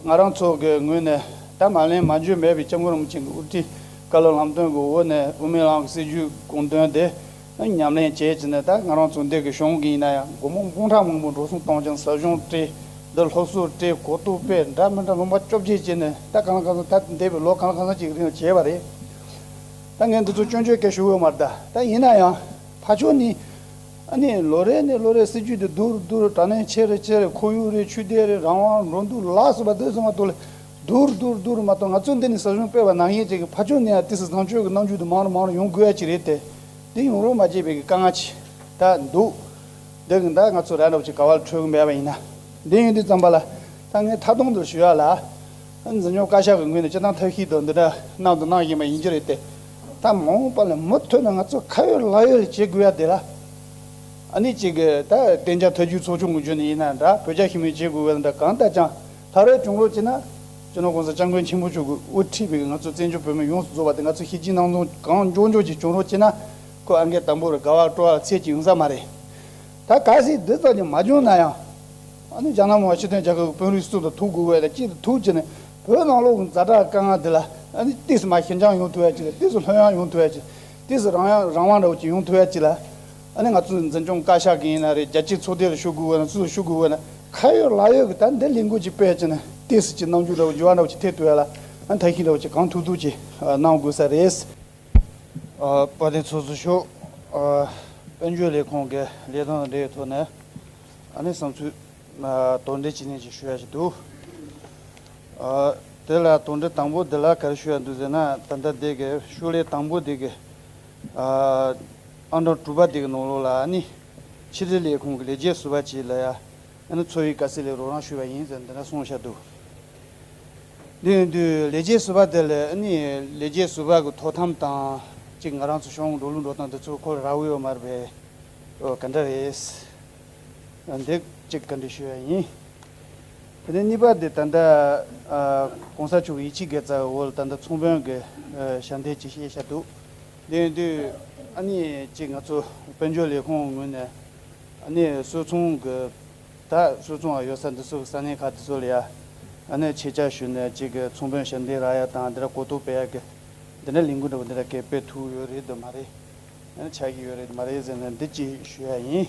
ང་རང་ཚོ་གི་ངོས་ནས་ད་མ་ལན་མ་འཇོན་མེད་པའི་སྐྱབས་མགོན་རིན་པོ་ཆེ་གི་དབུ་ཁྲིད་བཀའ་སློབ་ལམ་སྟོན་གྱི་འོག་ནས་དབུ་མའི་ལམ་གྱི་སྲིད་བྱུས་དགོངས་དོན་དེ་ཉམས་ལེན་བྱས་ཀྱི་ནས་ད་ང་རང་ཚོ་འདི་གི་གཞུང་གི་ཡིན་ན་ཡང་སྒོར་མོ་འབུམ་ཕྲག་མང་པོ་འགྲོ་སོང་གཏོང་ཀྱང་ཟབ་སྦྱོང་སྤྲད། འདི་སློབ་གསོ་སྤྲད། གོ་རྟོགས་སྤེལ། འདྲ་མི་འདྲ་ལུང་པ་བཅོ་བརྒྱད་བྱས་ནས་ད་གང་ལ་གང་འཚམ་ད་འདས་པའི་ལོ་གང་ལ་གང་འཚམ་ཅིག་གི་རིང་ལ་བྱས་པ་རེད། ད་ངས་འདི་ཚོ་སྐྱོན་བརྗོད་སྐད་ཞུ་གི་ཡོད་མ་རེད། ད་ད་ཡིན་ན་ཡང་ཕར་ཕྱོགས་ནས་ཨ་ནི་ལོ་རེ་ནས་ལོ་རེ་སྲིད་ཇུས་དེ་བསྡུར་བསྡུར་དྲ་ནས་ཆེ་རེ་ཆེ་རེ་ཁོར་ཡུག་རེ་ཆོས་དད་རེ་རང་དབང་འགྲོ་འདུག་ལ་སོགས་པ་དེ་ཚང་མ་ཐོག་ལ་ བསྡུར་བསྡུར་བསྡུར་མ་གཏོགས། ང་ཚོས་འདི་ནས་ཟབ་སྦྱོང་སྤེལ་བ་ནང་བཞིན་ཅིག་གི་ཕར་ཕྱོགས་ནས་ཡང་ཏོག་ཙམ་བཟང་སྤྱོད་ཀྱི་རྣམ་འགྱུར་དེ་མང་རུ་མང་རུ་ཡོང་དགོས་ཡ་ཅིག་རེད་དེ། འདི་ཡོང་རོགས་མ་བྱས་པའི་གི་དཀའ་ངལ་ཅིག་ད་འདུག་འདི་གི་ད་ང་ཚོ་ར་འདྲ་བོ་ཅིག་ག་བ་ལ་འཕྲོད་གི་མེད་པ་ཡིན་ན། འདི་ཡིན་དུས་ཙམ་པ་ལ་ད་ངས་མཐའ་སྡོམ་དུ་ཞུ་ཡ་ལ། འཛིན་སྐྱོང་བཀའ་ཤག་གི་ངོས་ནས་སྤྱིར་བཏང་ཐབས་ཤེས་དང་འདི་འདྲ་གནང་དང་གནང་བཞིན་པ་ཡིན་གྱི་རེད་དེ། ད་མ་འོངས་པ་ལ་མུ་མཐུད་ནས་ང་ཚོ་ཁ་ཡོད་ལག་ཡོད་བྱེད་དགོས་ཡ་དེ་ལ། ཨ་ནི་གཅིག་གི་ད་གཏན་འཇགས་ཐབས་ཇུས་ཚོགས་ཆུང་གི་བརྒྱུད་ནས་ཡིན་ན་འདྲ། བོད་རྒྱ་ཞི་མོལ་བྱེད་དགོས་པ་འདྲ། གང་ལྟར་ཀྱང་ད་རེས་བྱུང་རོགས་བྱས་ན། སྤྱི་ནོར་༸གོང་ས་༸སྐྱབས་མགོན་ཆེན་པོ་མཆོག་གིས་དབུ་ཁྲིད་པའི་ང་ཚོ་བཙན་བྱོལ་བོད་མི་ཡོངས་སུ་རྫོགས་པ་དེ་ང་ཚོ་ཞི་བྱེད་གནང་ཚོང་གང་མགྱོགས་མགྱོགས་ཀྱིས་བྱུང་རོགས་བྱས་ན། ཁོ་ཨང་ཀི་དང་པོ་རུ་དགའ་བ་སྤྲོ་བ་ཚད་ཅིག་ཡོང་ས་མ་རེད། ད་གལ་སྲིད་འདི་ཙམ་གྱིས་མ་བྱུང་ན་ཡང་། ཨ་ནི་རྒྱ་ནག་མི་དམངས་སྤྱི་མཐུན་རྒྱལ་ཁབ་ཀྱི་དཔོན་རིགས་སུ་དང་ཐུག་དགོས་པ་དང་། གཅིག་ཏུ་ཐུག་བྱས་ནས་བོད་ནང་ལོགས་ཀྱི་ཛ་དྲག་དཀའ་ངལ་འདི་ལ་ཨ་ནི་ཏོག་ཙམ་མར་ཞི་འཇམ་ཡོང་ཐུབ་ཡ་ཅིག་དང་། ཏོག་ཙམ་ལྷོད་ཡངས་ཡོང་ཐུབ་ཡ་ཅིག་ཏོག་ཙམ་རང་ཡང་རང་དབང་འདྲ་བོ་ཅིག་ཡོང་ཐུབ་ཡ་ཅིག་ལ། ཨ་ནི་ང་ཚོ་འཛིན་སྐྱོང་བཀའ་ཤག་གི་ཡིན་ན་རེད། རྒྱལ་སྤྱིའི་ཚོགས་སྡེ་ལ་ཞུ་དགོས་པ་ན། སུ་ལ་ཞུ་དགོས་པ་ན། ཁ་ཡོད་ལག་ཡོད་ཀྱི་ད་འདི་ལས་འགུལ་ཅིག་སྤེལ་བྱས་ནས་ཏོག་ཙམ་ཅིག་རྣམ་འགྱུར་འདྲ་བོ་འགྱུར་བ་འདྲ་བོ་ཅིག་ཐེབས་ཐུབ་ཡ་ལ། ཨ་ནི་ཐབས་ཤེས་འདྲ་བོ་ཅིག་གང་ཐུབ་ཐུབ་ཅིག་གནང་དགོས་ས་རེད། ཨ། བཀའ་དྲིན་ཚོགས་གཙོ་མཆོག་ཨ། དཔལ་འབྱོར་ལས་ཁུངས་ཀྱི་ལས་དོན་དང་འབྲེལ་བའི་ཐོག་ནས་ཨ་ནི་བསམ་ཚུལ། ཨ། དོགས་འདྲི་བྱེད་མཁན་ཅིག་ཞུ་ཡ་ཞིག་འདུག་ཨ། དེ་ལ་དོགས་འདྲི་དང་པོ་འདི་ལ་ག་རེ་ཞུ་ཡ་འདུག་ཟེར་ན། ད་ལྟ་འདི་གི་ཤོག་ལྷེ་དང་པོ་འདི་གི། ཨ། ཨང་གྲངས་དྲུག་པ་འདི་གི་ནང་ལོགས་ལ་ཨ་ནི་ཕྱི་དྲིལ་ལས་ཁུངས་ཀྱི་ལས་བྱེད་ཟུར་པ་ཅིག་ལ་ཡ། ཨ་ནི་འཚོ་བའི་དཀའ་སེལ་ལ་རོགས་རམ་ཞུས་པ་ཡིན་ཟེར་འདི་འདྲ་གསུངས་བཞག་འདུག་འདི་ཡིན་དུས་ལས་བྱེད་ཟུར་པ་དེ་ལ་ཨ་ནི་ལས་བྱེད་ཟུར་པ་གི་དོ་དམ་དང་། གཅིག་ང་རང་ཚོ་གཞུང་འགྲོ་ལུགས་འགྲོ་སྟངས་འདི་ཚོ་ཁོ་རག་གི་ཡོད་མ་རེད་པས། ཨོ། ག་འདྲ་རེད། འདི་གཅིག་བཀའ་འདྲི་ཞུ་ཡ་ཡིན། དེ་ནས་གཉིས་པ་དེ་ད་ལྟ་ཨ། གོང་ས་མཆོག་ཡིད་ཆེས་དགེ་རྩ་འོག་ལ་ད་ལྟ་ཚོང་དཔོན་གྱི་ཨ། ཞལ་འདེབས་ཅིག་བཤད་བཞག་འདུག་དེ་ཡིན་དུས་ཨ་ནི་གཅིག་ང་ཚོ་དཔལ་འབྱོར་ལས་ཁུངས་ངོས་ནས་ཨ་ནི་སོལ་ཚོང་གི། ད་སོལ་ཚོང་ཡོད་ས་འདི་ཚོ་གི་ས་གནས་ཁག་འདི་ཚོ་ལ་ཡ། ཨ་ནི་ཆེད་བཅར་ཞུས་ནས་གཅིག་གི་ཚོང་དཔོན་ཞལ་འདེབས་རག་ཡ་དང་། འདི་འདྲ་གོ་རྟོགས་སྤེལ་ཡ་གི་འདི་འདྲ་ལས་འགུལ་འདྲ་བོ་འདི་འདྲ་གས་སྤེལ་ཐུབ་ཡོད་རེད་དམ་མ་རེད། ཨ་ནི་ཆགས་ཀྱི་ཡོད་རེད་མ་རེད་ཟེར་ནས་འདི་གཅིག་ཞུ་ཡ་ཡིན།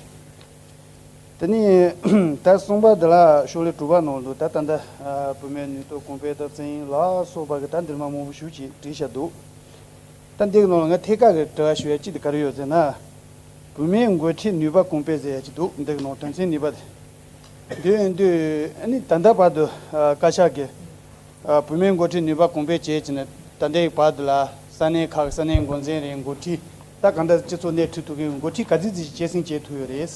དེ་ནས་ད་གསུམ་པ་འདི་ལ་ཤོག་ལྷེ་དྲུག་པ་ནང་དུ་ད་ད་ལྟ་ཨ། བུད་མེད་ནུས་སྟོབས་གོང་སྤེལ་དང་བཙན་གཡེམ་ལ་སོགས་པ་གི་ད་འདིར་མ་མང་པོ་ཞེ་ཅིག་བྲིས་བཞག་འདུག་ད་འདི་གི་ནང་ལ་ངས་ཐད་ཀར་གྱི་དྲི་བ་ཞུ་ཡ་གཅིག་དེ་ག་རེ་ཡོད་ཟེར་ན། བུད་མེད་འགོ་ཁྲིད་ནུས་པ་གོང་སྤེལ་ཟེར་ཡ་གཅིག་འདུག་འདི་གི་ནང་དོན་ཚན་གཉིས་པ་དེ། འདི་ཡིན་དུས་ཨ་ནི་ད་ལྟ་བར་དུ་ཨ། བཀའ་ཤག་གིས་ཨ། བུད་མེད་འགོ་ཁྲིད་ནུས་པ་གོང་སྤེལ་བྱས་བྱས་ནས་ད་ལྟའི་བར་དུ་ལ་ས་གནས་ཁག་གི་ས་གནས་འགོ་འཛིན་རེད། འགོ་ཁྲིད་ད་གང་ལྟར་སྤྱི་ཚོགས་སྣེ་ཁྲིད་ཐུབ་མཁན་འགོ་ཁྲིད་ག་ཚོད་ཅིག་སྐྱེད་སྲིང་བྱེད་ཐུབ་ཡོད་རེད།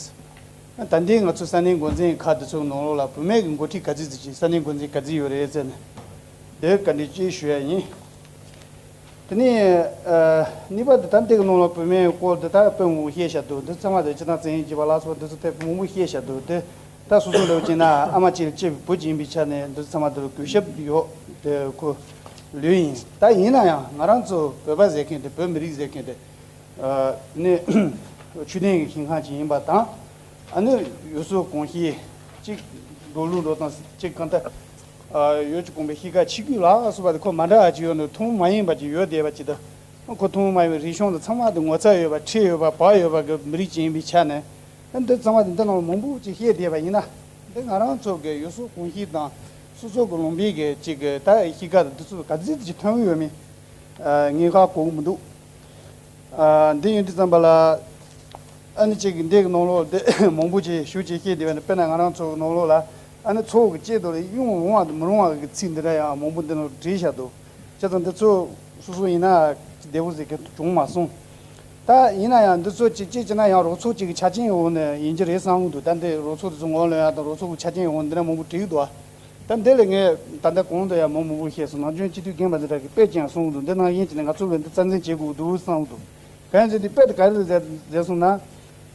ད་ལྟའི་ང་ཚོ་ས་གནས་འགོ་འཛིན་ཁག་འདི་ཚོའི་ནང་ལོགས་ལ་བུད་མེད་ཀྱི་འགོ་ཁྲིད་ག་ཚོད་ཅིག་ས་གནས་འགོ་འཛིན་ག་ཚོད་ཡོད་རེད་ཟེར་ནས་དེ་བཀའ་འདྲི་གཅིག་ཞུ་ཡ་ཡིན། དེ་ནས་ཨ། གཉིས་པ་འདི་ད་འདི་གི་ནང་ལ་བུད་མེད་སྐོར་འདི་ད་དཔེ་མང་པོ་བཤད་བཞག་འདུག་འདི་ཚང་མ་དེ་སྤྱིར་བཏང་བཙན་གཡེམ་བྱས་པ་ལ་སོགས་འདི་ཚོ་དེ་མང་པོ་བཤད་བཞག་འདུག་དེ་ད་སོ་སོ་འདྲ་བོ་བྱས་ན་ཨ་མ་གཅིག་ལ་གཅིག་བུ་གཅིག་ཡིན་པའི་ཆ་ནས་འདི་ཚོ་ཚང་མ་འདི་ལ་གུས་ཞབས་ཡོད་དེ་ཁོ་ལོས་ཡིན། ད་ཡིན་ན་ཡང་ང་རང་ཚོ་བོད་པ་ཟེར་མཁན་དེ། བོད་མི་རིགས་ཟེར་མཁན་དེ། ཨ་ནི་ཆོས་ལྡན་གྱི་ཞིང་ཁམས་ཅིག་ཡིན་པ་དང་། ཨ་ནི་ཡུལ་སྲོལ་གོམས་གཤིས་གཅིག་འགྲོ་ལུགས་འགྲོ་སྟངས་གཅིག་གང་ལྟར། ཨ། ཡུལ་གྱི་གོམས་པའི་གཤིས་ཀ་ཆིག་སྒྲིལ་ལ་སོགས་པ་དེ་ཁོ་མ་འདྲ་བ་ཅིག་ཡོད་ནོ། ཐུན་མོང་མ་ཡིན་པ་ཅིག་ཡོད་བསྡད་པ་ཅིག་དང་། ཁོ་ཐུན་མོང་མ་ཡིན་པའི་རིག་གཞུང་དང་ཚང་མ་དེ་ངོ་ཚ་ཡོད་པ། ཁྲེལ་ཡོད་པ། བག་ཡོད་པ་གི་མི་རིགས་ཅིག་ཡིན་པའི་ཆ་ནས། ཨ། འདི་ཚང་མ་དེ་འདི་ནང་མང་པོ་ཅིག་བཤད་བསྡད་པ་ཡིན་ན། འདི་ང་རང་ཚོ་གི་ཡུལ་སྲོལ་གོམས་གཤིས་དང་སོ་སོ་གི་ལུང་པའི་གི་ཅིག་གི་ད་གཤིས་ཀ་དང་འདི་ཚོ་ག་ཚོད་ཅིག་མཐུན་ཡོད་མེད། ཨ། ངས་ཧ་གོ་གི་མི་འདུག་ཨ། འདི་ཡིན་དུས་ཙམ་པ་ལ། ཨ་ནི་གཅིག་གི་འདི་གི་ནང་ལོགས་འདི་མང་པོ་ཅིག་ཞུ་ཅིག་བཤད་བསྡད་པ་ནི། དཔེར་ན་ང་རང་ཚོ་གི་ནང་ལོགས་ལ་ཨ་ནི་ཚོགས་ཀྱི་དཀྱིལ་དུ་ལ་གཡུག་རུང་བ་དང་མི་རུང་བ་གི་ཚིག་འདི་འདྲ་ཡང་མང་པོ་འདི་ནང་བྲིས་བཞག་འདུག་བྱས་ཙང་འདི་ཚོ་སོ་སོ་ཡིན་ན་བདེ་པོ་ཟེར་མཁན་བྱུང་མ་སོང་། ད་ཡིན་ན་ཡང་འདི་ཚོ་གཅིག་གཅིག་བྱས་ན་ཡང་རོགས་ཚོགས་གཅིག་གི་ཆ་རྐྱེན་འོག་ནས་ཡིན་གྱི་རེད་བསམ་གྱི་འདུག་ད་འདི་རོགས་ཚོགས་དེ་ཚོ་ངོ་ལོན་ཡ་དང་རོགས་ཚོགས་ཀྱི་ཆ་རྐྱེན་འོག་འདི་འདྲ་མང་པོ་བྲིས་འདུག་ད་འདི་ལ་ངས་ད་ལྟ་གོང་དུ་ཡང་མང་མང་པོ་བཤད་སོང་། ནམ་རྒྱུན་སྤྱི་འཐུས་རྒན་པ་འདི་འདྲ་གི་དཔེ་ཅིག་ཡང་གསུང་གི་འདུག་འདི་ནང་བཞིན་བྱས་ནས་ང་ཚོ་ལ་འདི་རྩ་འཛིན་བྱེད་དགོས་འདུག་བསམ་གྱི་འདུག་གང་ཡིན་ཟེར་དུས་དཔེ་དེ་ག་རེ་རེད་ཟེར་ཟེར་སོང་ན།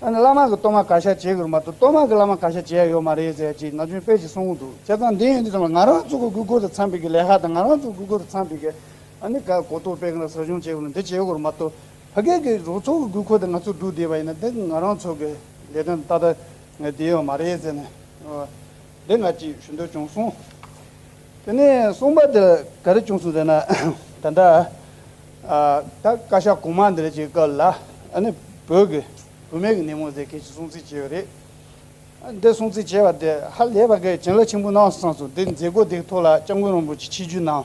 ཨ་ནི་བླ་མ་གི་གཏོར་མ་བཀའ་ཤག་བྱེད་དགོས་རེད་མ་གཏོགས། གཏོར་མ་གི་བླ་མ་བཀའ་ཤག་བྱེད་ཡ་ཡོད་མ་རེད་ཟེར་ཅིག་ནམ་རྒྱུན་དཔེ་ཅིག་གསུང་གི་འདུག་བྱས་ཙང་འདི་ཡིན་དུས་ཙམ་པ་ང་རང་ཚོ་གི་དགོས་མཁོ་དང་འཚམས་པའི་གི་ལས་ཀ་དང་། ང་རང་ཚོ་གི་དགོས་མཁོ་དང་འཚམས་པའི་གི་ཨ་ནི་ག་གོ་རྟོགས་སྤེལ་གི་ན་ཟབ་སྦྱོང་བྱེད་དགོས་ན་འདི་བྱེད་དགོས་རེད་མ་གཏོགས། ཕ་གི་གི་རོགས་ཚོགས་ཀྱི་དགོས་མཁོ་དེ་ང་ཚོ་བསྒྲུབས་བསྡད་པ་ཡིན་ན། འདི་ང་རང་ཚོ་གི་ལས་དོན་ཏག་ཏག་ང་བསྡད་ཡོད་མ་རེད་ཟེར་ནས། འདི་ང་ཅིག་ཞུ་འདོད་བྱུང་སོང་། དེ་ནས་གསུམ་པ་དེ་ག་རེ་བྱུང་སོང་ཟེར་ན། ད་ལྟ་ཨ། ད་བཀའ་ཤག་གོང་མ་འདི་རེད་ཅིག་སྐབས་ལ་ཨ་ནི་བོད་ཀྱི་བུད་མེད་ཀྱི་ཉིན་མོ་ཟེར་མཁན་ཞིག་སྲུང་བརྩི་བྱས་ཡོད་རེད། འདི་སྲུང་བརྩི་བྱས་པ་དེ་ཧ་ལས་པ་གི་བྱིན་རླབས་ཆེན་པོ་གནང་སོང་། འདི་མཛད་སྒོ་འདིའི་ཐོག་ལ་སྐྱབས་མགོན་རིན་པོ་ཆེ་ཆིབས་བསྒྱུར་གནང་།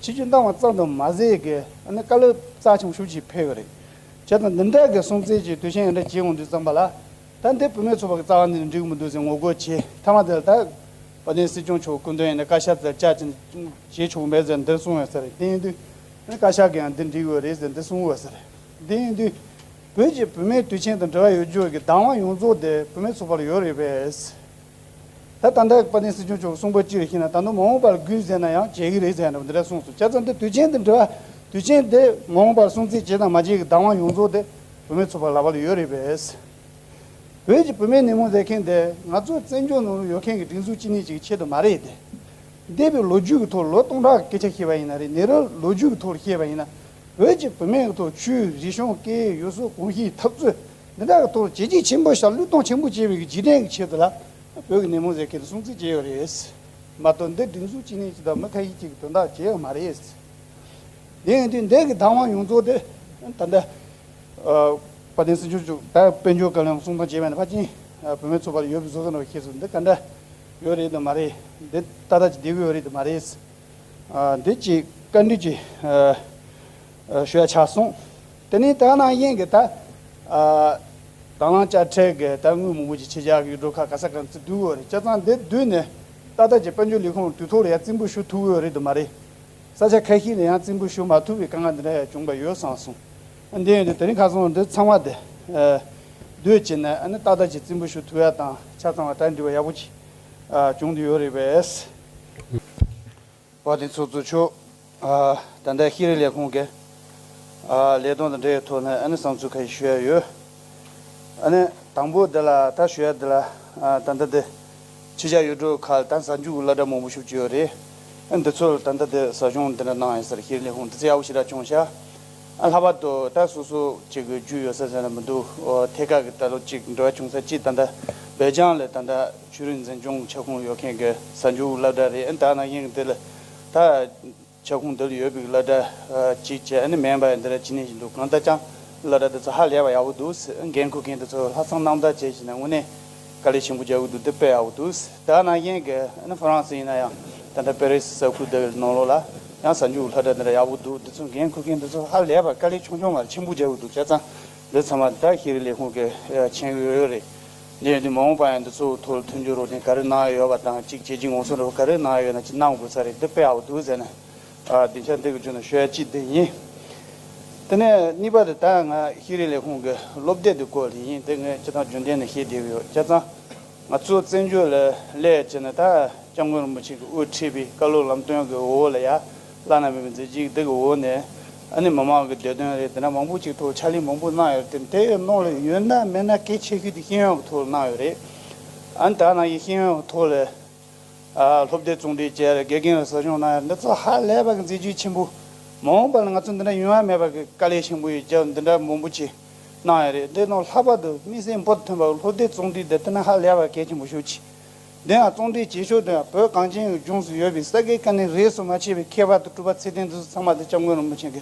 ཆིབས་བསྒྱུར་གནང་བ་ཙམ་དུ་མ་ཟད་ཀྱི་ཨ་ནི་བཀའ་སློབ་རྩ་ཆེན་པོ་ཞེ་པོ་ཅིག་ཕེབས་ཡོད་རེད། བྱས་ཙང་འདི་འདྲ་གི་སྲུང་བརྩི་གི་དུས་ཆེན་འདི་འདྲ་བྱེད་འོང་དུས་ཙམ་པ་ལ། ད་འདི་བུད་མེད་ཚོགས་པ་གི་རྩ་བ་ནས་འགྲིག་གི་མི་འདུག་ཟེར་ངོ་རྒོལ་བྱས། མཐའ་མ་དེ་ལ་ད་ དཔལ་ལྡན་སྲིད་སྐྱོང་མཆོག་སྐུ་མདུན་ཡིན་ན་བཀའ་ཤག་དེར་བཅར་ཅིང་བྱེད་ཆོག་མེད་ཟེར་འདིར་གསུངས་ཡོད་ཟེར། དེ་ཡིན་དུས་བཀའ་ཤག་གིས་ཡང་འདི་འགྲིག་ཡོད་རེད་ཟེར་འདི་གསུངས་ཡོད་ཟེར། དེ་ཡིན་དུས་བོད་ཀྱི་བུད་མེད་དུས་ཆེན་དང་འབྲེལ་བ་ཡོད་རྒྱུ་གི་བདག་དབང་ཡོངས་རྫོགས་དེ་བུད་མེད་ཚོགས་པར་ཡོད་རེད་པས། ད་ད་ལྟ་དཔལ་ལྡན་སྲིད་སྐྱོང་མཆོག་གསུངས་པ་ཅི་རེད་ཞེ་ན། ད་ནི་མ་འོངས་པར་དགོས་ཟེར་ན་ཡང་བྱེད་ཀྱི་རེད་ཟེར་ནས་འདི་འདྲ་གསུངས་སོང་། བྱས་ཙང་འདི་དུས་ཆེན་དང་འབྲེལ་བ་དུས་ཆེན་དེ་མ་འོངས་པར་སྲུང་བརྩི་བྱེད་དང་མ་བྱེད་ཀྱི་བདག་དབང་ཡོངས་རྫོགས་དེ་བུད་མེད་ཚོགས་པ་ལག་པར་ཡོད་རེད་པས། བོད་ཀྱི་བུད་མེད་ཉིན་མོ་ཟེར་མཁན་དེ་ང་ཚོ་བཙན་བྱོལ་ནང་ལ་ཡོད་མཁན་གྱི་སྒྲིག་འཛུགས་གཅིག་ནས་གཅིག་ཆེད་དུ་མ་རེད་དེ། འདས་པའི་ལོ་རྒྱུས་ཀྱི་ཐོག་ལོ་སྟོང་ཕྲག་གི་སྐད་ཆ་བཤད་པ་ཡིན་ན་རེད། ནད་རིགས་ལོ་རྒྱུས་ཀྱི་ཐོག་བཤད་པ་ཡིན་ན། བོད་ཀྱི་བུད་མེད་ཀྱི་ཐོག་ཆོས་རིག་གཞུང་སྐད་ཡིག་ཡུལ་སྲོལ་གོམས་གཤིས་འཐབ་རྩོད་འདི་འདྲ་གི་ཐོག་བྱས་རྗེས་ཆེན་པོ་བཞག་བློས་གཏོང་ཆེན་པོ་བྱས་པའི་གི་རྗེས་དྲན་གྱི་ཆེད་དུ་ལ་བོད་ཀྱི་ཉིན་མོ་ཟེར་མཁན་དེ་སྲུང་བརྩི་བྱས་ཡོད་རེད། མ་གཏོགས་འདི་སྒྲིག་འཛུགས་གཅིག་ནས་གཅིག་དང་མི་ཁ་ཤས་གཅིག་གི་དོན་དག་བྱས་ཡོད་མ་རེད། དེ་ཡིན་དུས་འདི་གི་བདག་དབང་ཡོངས་རྫོགས་དེ་ད་ལྟ་ཨ་དཔལ་ལྡན་སྲིད་སྐྱོང་མཆོག་ད་དཔལ་འབྱོར་བཀའ་བློན་གསུང་སྟངས་བྱས་པ་ནི་ཕལ་ཆེར་ཨ་བུད་མེད་ཚོགས་པ་ལ་ཡོད་པའི་བཟོ་ཟིན་རོགས་ཤེས་སོང་། འདི་ག་འདྲ་ཡོད་རེད་དམ་མ་རེད། འདི་ཏག་ཏག་ཅིག་བསྡད་ཀྱི་ཡོད་རེད་དམ་མ་རེད། ཨ་འདི་ཅིག་བཀའ་འདྲི་ཅིག་ཨ་ཨ་ཞུ་ཡ་ཆགས་སོང་། དེ་ནས་ད་ནང་བཞིན་གྱི་ད་ཨ་དང་བླངས་དཔྱ་ཁྲལ་གྱི་ད་དངུལ་མང་པོ་ཅིག་ཕྱི་རྒྱལ་གྱི་ཡུལ་གྲུ་ཁག་ག་ས་ག་ཚོད་བསྡུ་དགོས་རེད། བྱས་ཙང་འདི་བསྡུས་ནས་ཏག་ཏག་ཅིག་དཔལ་འབྱོར་ལས་ཁུངས་དུས་ཐོག་ལ་ཡ་རྩིས་འབུལ་ཞུ་ཐུབ་ཀྱི་ཡོད་རེད་དམ་མ་རེད། ས་ཆ་ཁ་ཤས་ལ་ཡང་རྩིས་འབུལ་ཞུ་མ་ཐུབ་པའི་དཀའ་ངལ་འདི་འདྲ་ཡང་བྱུང་བ་ཡོད་བསམ་སོང་། འདི་ཡིན་དུས་དེ་རིང་ཁ་སང་འདི་ཚང་མ་དེ་ཨ་བསྡུས་བྱས་ནས་ཨ་ནི་ཏག་ཏག་ཅིག་རྩིས་འབུལ་ཞུ་ཐུབ་ཡ་དང་ཆ་ཚང་བ་གྲ་སྒྲིག་པ་ཡག་པོ་ཅིག་ཨ་བྱུང་བསྡད་ཡོད་རེད་པས། དཔལ་ལྡན་ཚོགས་གཙོ་མཆོག་ཨ་ད་ལྟ་ཤེས་རིག་ལས་ཁུངས་ཀྱི་ཨ་ལས་དོན་དང་འབྲེལ་བའི་ཐོག་ནས་ཨ་ནི་བསམ་ཚུལ་ཁ་ཤས་ཞུ་ཡ་ཡོད། ཨ་ནི་དང་པོ་འདི་ལ་ད་ཞུ་ཡ་འདི་ལ་ཨ་ད་ལྟ་འདི་ཕྱི་རྒྱལ་ཡུལ་གྲུ་ཁག་ལ་ད་གཟའ་མཇུག་གི་སློབ་གྲྭ་མང་པོ་ཞུགས་ཀྱི་ཡོད་རེད། ཨ་འདི་ཚོ་ལ་ད་ལྟ་འདི་ཟབ་སྦྱོང་འདི་འདྲ་གནང་ཡོད་ས་རེད། ཤེས་རིག་ལས་ཁུངས་འདི་ཚོ་ཡག་པོ་ཞེ་དྲག་བྱུང་ཤག་ཨ་ལྷག་པར་དུ་ད་སོ་སོ་ཅིག་གི་རྒྱུས་ཡོད་ས་ཟེར་ན་མི་འདུག་ཨོ་ཐད་ཀར་གྱི་ད་ལོ་ཅིག་འབྲེལ་བ་བྱུང་ས་ཅིག་ད་ལྟ་སྦེལ་ཇམ་ལ་ད་ལྟ་ཆོས་རིག་འཛིན་སྐྱོང་ཁྱབ་ཁོངས་ཡོད་མཁན་གྱི་གཟའ་མཇུག་སློབ་གྲྭ་རེད། ཨ་ད་ནང་བཞིན་འདི་ལ་ད་ཁྱབ་ཁོངས་འདི་ལ་ཡོད་པའི་སློབ་གྲྭ་ཨ་གཅིག་བྱས། ཨ་ནི་མིན་པ་འདི་འདྲ་ཅི་ནས་ཞིག་འདུག་གང་ལྟར་ཀྱང་སློབ་གྲྭ་འདི་ཚོ་ཧ་ལས་པ་ཡག་པོ་འདུག་འགན་འཁུར་མཁན་འདི་ཚོ་ལྷག་བསམ་རྣམ་དག་བྱས་བྱས་ནས་དངོས་གནས་དཀའ་ལས་ཆེན་པོ་རྒྱག་གི་འདུག་འདི་དཔེ་ཡག་པོ་འདུག་ད་ནང་བཞིན་གྱི་ཨ་ནི་ཧྥ་རན་སི་ཡིན་ན་ཡང་ད་ལྟ་པེ་རི་སི་ས་ཁུལ་འདི་གི་ནང་ལོགས་ལ་ཡང་གཟའ་མཇུག་སློབ་གྲྭ་འདི་འདྲ་ཡག་པོ་འདུག་འདི་ཚོ་འགན་འཁུར་མཁན་འདི་ཚོ་ཧ་ལས་པ་དཀའ་ལས་ཆུང་ཆུང་མ་རེད། ཆེན་པོ་རྒྱག་གི་འདུག་བྱས་ཙང་འདི་ཚང་མ་ད་ཤེས་རིག་ལས་ཁུངས་ཀྱི་མཁྱེན་གྱི་ཡོད་རེད། འདི་ཡིན་དུས་མ་འོངས་པ་ཡང་འདི་ཚོ་ཐོག་ལ་མཐུན་འགྱུར་རོགས་དེ་ག་རེ་གནང་ཡོད་པ་དང་གཅིག་བྱས་རྗེས་ངོ་སོ་འདྲ་བོ་ག་རེ་གནང་ཡོད་ན་ཅིག་གནང་དགོས་ས་རེད། འདི་དཔེ་ཡག་པོ་འདུག་ཟེར་ནས་ཨ་སྡིངས་ཆ་འདི་གི་བརྗོད་ནས་ཤོད་ཡ་གཅིག་འདི་ཡིན། དེ་ནས་གཉིས་པ་དེ་ད་ང་ཤེས་རིག་ལས་ཁུངས་ཀྱི་སློབ་དེབ་འདི་སྐོར་ལ་ཡིན། འདི་ངས་སྤྱིར་བཏང་རྒྱུན་ལྡན་ནས་བཤད་བསྡད་ཀྱི་ཡོད། བྱས་ཙང་ང་ཚོ་བཙན་བྱོལ་ལ་སླེབས་བྱས་ནས་ད་སྐྱབས་མགོན་རིན་པོ་ཆེ་གིས་དབུ་ཁྲིད་པའི་བཀའ་སློབ་ལམ་སྟོན་གྱི་འོག་ལ་ཡ་བླ་ན་མེད་པའི་མཛད་རྗེས་འདི་གི་འོག་ནས་ཨ་ནི་མི་མང་གི་བདེ་དོན་རེད། དེ་འདྲ་མང་པོ་ཅིག་ཐོག་ཕྱག་ལས་མང་པོ་གནང་ཡོད་རེད། དེ་དེ་ཡི་ནང་ལ་ཡོད་ན་མེད་ན་གལ་ཆེ་ཤོས་དེ་ཤེས་ཡོན་གྱི་ཐོག་ལ་གནང་ཡོད་རེད། ཨ་ནི་ད་ནང་བཞིན་ཤེས་ཡོན་གྱི་ཐོག་ལ་ཨ་སློབ་དེབ་བཙོང་སྒྲིག་བྱས་རེད། དགེ་རྒན་ལ་ཟབ་སྦྱོང་གནང་ཡ་འདི་ཚོ་ཧ་ལས་པ་གི་མཛད་རྗེས་ཆེན་པོ། མ་འོངས་པ་ལ་ང་ཚོ་འདི་འདྲ་ཡོང་ཡ་མེད་པ་གི་དཀའ་ལས་ཆེན་པོ་ཡོད་རྒྱུ་འདི་འདྲ་མང་པོ་ཅིག་གནང་ཡ་རེད། འདི་ནང་ལྷག་པར་དུ་དམིགས་བསལ་འབུར་དུ་ཐོན་པ་གི་སློབ་དེབ་བཙོང་སྒྲིག་འདི་དེ་ནི་ཧ་ལས་པ་གལ་ཆེན་པོ་ཤོས་ཅིག་འདི་ཡང་བཙོང་སྒྲིག་བྱེད་ཕྱོགས་དེ་ཡང་བོད་གངས་ཅན་གྱི་ལྗོངས་སུ་ཡོད་པའི་ས་དགེ་བཀའ་རྙིང་རིས་སུ་མ་ཆད་པའི་མཁས་པ་དང་གྲུབ་པ་ཚད་ལྡན་འདི་ཚོ་ཚང་མ་དེ་སྐྱབས་མགོན་རིན་པོ་ཆེ་གི་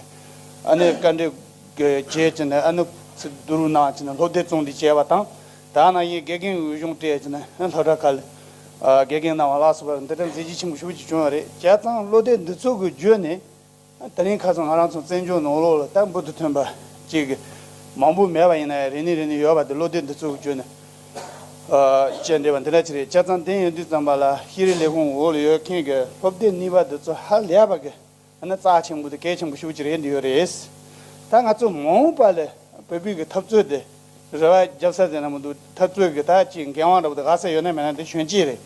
ཨ་ནི་བཀའ་འདྲི་གི་བྱས་ཀྱི་ནས་ཨ་ནི་ཚིག་བསྡུ་རུབ་གནང་ཀྱི་ནས་སློབ་དེབ་བཙོང་སྒྲིག་བྱས་པ་དང་། ད་ནང་བཞིན་དགེ་རྒན་འོས་སྦྱོང་སྤྲད་ཀྱི་ནས་སློབ་གྲྭ་ཁག་ལ་ཨ་དགེ་རྒན་གནང་བ་ལ་སོགས་པ་འདི་འདྲ་མཛད་རྗེས་ཆེན་པོ་ཞེ་པོ་ཅིག་བྱུང་བ་རེད། བྱས་ཙང་སློབ་དེབ་འདི་ཚོ་གི་བརྒྱུད་ནས་དེ་རིང་ཁ་སང་ང་རང་ཚོ་བཙན་བྱོལ་ནང་ལོགས་ལ་ད་འབུར་དུ་ཐོན་པ་ཅིག་མང་པོ་མེད་པ་ཡིན་ན་ཡང་རེ་ནས་རེ་ནས་ཡོད་པ་དེ་སློབ་དེབ་འདི་ཚོ་གི་བརྒྱུད་ནས་ཨ་བྱས་བསྡད་པ་འདི་འདྲ་ཅིག་རེད། བྱས་ཙང་དེ་ཡིན་དུས་ཙམ་པ་ལ་ཤེས་རིག་ལས་ཁུངས་འོག་ལ་ཡོད་མཁན་གྱི་སློབ་དེབ་གཉིས་པ་འདི་ཚོ་ཧ་ལས་པ་གི་ཨ་ནི་རྩ་ཆེན་པོ་དེ་གལ་ཆེན་པོ་ཞེ་པོ་ཅིག་རེད་འདི་ཡོད་རེད། ད་ང་ཚོ་མ་འོངས་པ་ལ་བོད་པའི་གི་འཐབ་རྩོད་དེ་རེ་བ་རྒྱབ་ས་ཟེར་ན་མི་འདུག་འཐབ་རྩོད་གི་ད་ཅིག་འགན་དབང་འདྲ་པོ་དེ་ག་ས་ཡོད་ན་མེད་ན་དེ་གཞོན་སྐྱེས་རེད།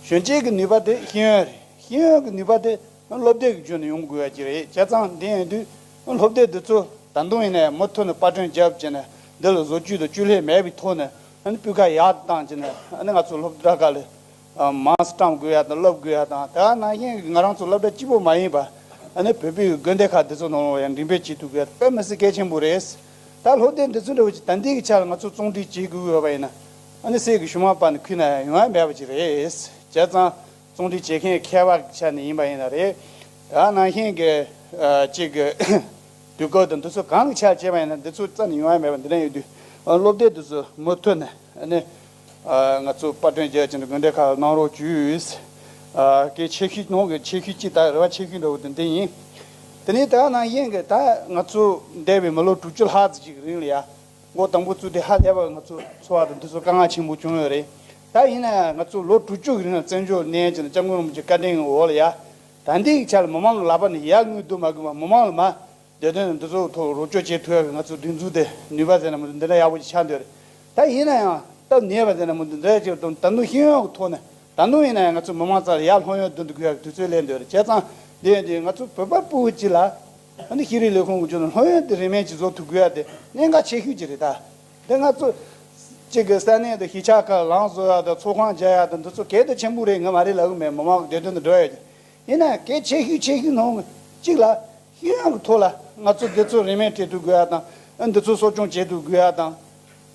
གཞོན་སྐྱེས་གི་ནུས་པ་དེ་ཤེས་ཡོན་རེད། ཤེས་ཡོན་གི་ནུས་པ་དེ་སློབ་དེབ་གི་བརྒྱུད་ནས་ཡོང་དགོས་ཡ་ཅིག་རེད། བྱས་ཙང་དེ་ཡིན་དུས་སློབ་དེབ་འདི་ཚོ་ད་དུང་ཡིན་ན་ཡང་མུ་མཐུད་ནས་པར་སྐྲུན་རྒྱབ་བྱས་ནས་འདི་ལ་བཟོ་བཅོས་དང་བཅོས་ལྷད་མེད་པའི་ཐོག་ནས་ཨ་ནི་སྤུས་ཀ་ཡག་བཏང་བྱས་ནས་ཨ་ནི་ང་ཚོ་སློབ་གྲྭ་ཁག་ལ། མང་སྤྲང་དགོས་ཡ་དང་སློབ་དགོས་ཡ་དང་། དེ་ནང་བཞིན་ང་རང་ཚོ་སློབ་གྲྭ་གཅིག་པོ་མ་ཡིན་པ་ཨ་ནི་བོད་པའི་དགོན་སྡེ་ཁག་འདི་ཚོ་ནང་ལ་ཡང་འགྲེམས་སྤེལ་བྱེད་ཐུབ་དགོས་ཡ་དཔེ་མི་སྲིད་གལ་ཆེན་པོ་རེད། ད་སློབ་དེབ་འདི་ཚོ་འདྲ་བོ་ཅིག་ད་ལྟའི་གི་ཆ་ལ་ང་ཚོ་བཙོང་སྒྲིག་བྱེད་དགོས་ཡོད་པ་ཡིན་ན་ཨ་ནི་སྲིད་གི་གཞུང་མང་པ་ནས་ཁུར་ན་ཡང་ཡོང་ཡ་མེད་པ་ཅིག་རེད། བྱས་ཙང་བཙོང་སྒྲིག་བྱེད་མཁན་མཁས་པ་གི་ཆ་ནས་ཡིན་པ་ཡིན་ན་རེད། དེ་ནང་བཞིན་གི་ཅིག་གི་དུས་སྐབས་དང་འདི་ཚོ་གང་གི་ཆ་བྱས་པ་ཡིན་ན་འདི་ཚོ་རྩ་ནས་ཡོང་ཡ་མེད་པ་འདི་འདྲ་ཡོད་དུས་སློབ་དེབ་འདི་ཚོ་མུ་མཐུད་ནས་ཨ་ནི། ཨ་ང་ཚོ་པར་སྐྲུན་རྒྱག་ཅིང་དགོན་སྡེ་ཁག་ལ་གནང་རོགས་ཞུས། ཨ་གལ་ཆེ་ཤོས་ནང་གི་ཆེ་ཤོས་གཅིག་དང་རེ་བ་ཆེ་ཤོས་འདྲ་བོ་དེ་འདི་ཡིན། དེ་ནས་ད་ནང་བཞིན་གྱི་ད་ང་ཚོ་འདས་པའི་མི་ལོ་དྲུག་ཅུ་ལྷག་ཙམ་ཅིག་གི་རིང་ལ་ཡ་མགོ་དང་པོ་བཙུགས་ཏེ་ཧ་ལས་པ་ང་ཚོ་འཚོ་བ་དང་འདི་ཚོ་དཀའ་ངལ་ཆེན་པོ་བྱུང་ཡོད་རེད། ད་ཡིན་ན་ཡང་ང་ཚོ་ལོ་དྲུག་ཅུ་གི་རིང་ལ་བཙན་བྱོལ་གནས་ཀྱི་ནི་སྐྱབས་མགོན་རིན་པོ་ཆེ་བཀའ་དྲིན་འོག་ལ་ཡ། ད་འདི་གི་ཆ་ལ་མི་མང་གི་ལག་པ་ནས་ཡར་དངུལ་བསྡུ་མ་དགོས་པ། མི་མང་ལ་མ་བདེ་དོན་འདི་ཚོ་ཐོག་རོགས་སྐྱོར་བྱེད་ཐུབ་ཡག་གི་ང་ཚོ་སྒྲིག་འཛུགས་དེ་ནུས་པ་ཟེར་ན་མི་འདུག་འདི་འདྲ་ཡག་པོ་ཅིག་ཆགས་འདོད་རེད། ད་ཡིན་ན་ཡང་སྟབས་ཉེས་པ་ཟེར་ན་མི་འདུག་འདི་འདྲ་ཅིག་དང་ད་དུང་ཤེས་ཡོན་གྱི་ཐོག་ནས་ད་དུང་ཡིན་ན་ཡང་ང་ཚོ་མི་མང་རྩ་ལ་ཡར་སློབ་ཡོན་བསྡུ་འདུག་དགོས་ཡག་གི་དུས་ཚོད་སླེབས་འདོད་རེད། བྱས་ཙང་འདི་ཡིན་དུས་ང་ཚོ་བོད་པ་སྤུ་གུ་གཅིག་ལ་ཨ་ནི་ཤེས་རིག་ལས་ཁུངས་ཀྱི་ཕྱོགས་ནས་སློབ་ཡོན་དེ་རིན་མེད་ཅིག་བཟོ་ཐུབ་དགོས་ཡག་དེ་གནད་འགག་ཆེ་ཤོས་ཅིག་རེད་ད། དེ་ང་ཚོ་གཅིག་གི་ས་གནས་དང་གཞིས་ཆགས་ཁག་ལམ་བཟོ་ཡག་དང་ཚོགས་ཁང་རྒྱག་ཡག་དང་འདི་ཚོ་གལ་དུ་ཆེན་པོ་རེད། ང་མ་རེད་ལབ་གི་མེད། མི་མང་གི་བདེ་དོན་དང་འབྲེལ་བ་ཡོད་ཀྱང་། ཡིན་ན་གལ་ཆེ་ཤོས་ཆེ་ཤོས་ནང་གཅིག་ལ་ཤེས་ཡོན་གྱི་ཐོག་ལ་ང་ཚོ་འདི་ཚོ་རིན་མེད་སྤྲད་ཐུབ་དགོས་ཡག་དང་། ཨ་འདི་ཚོ་གསོ་སྐྱོང་བྱེད་ཐུབ་དགོས་ཡག་དང་།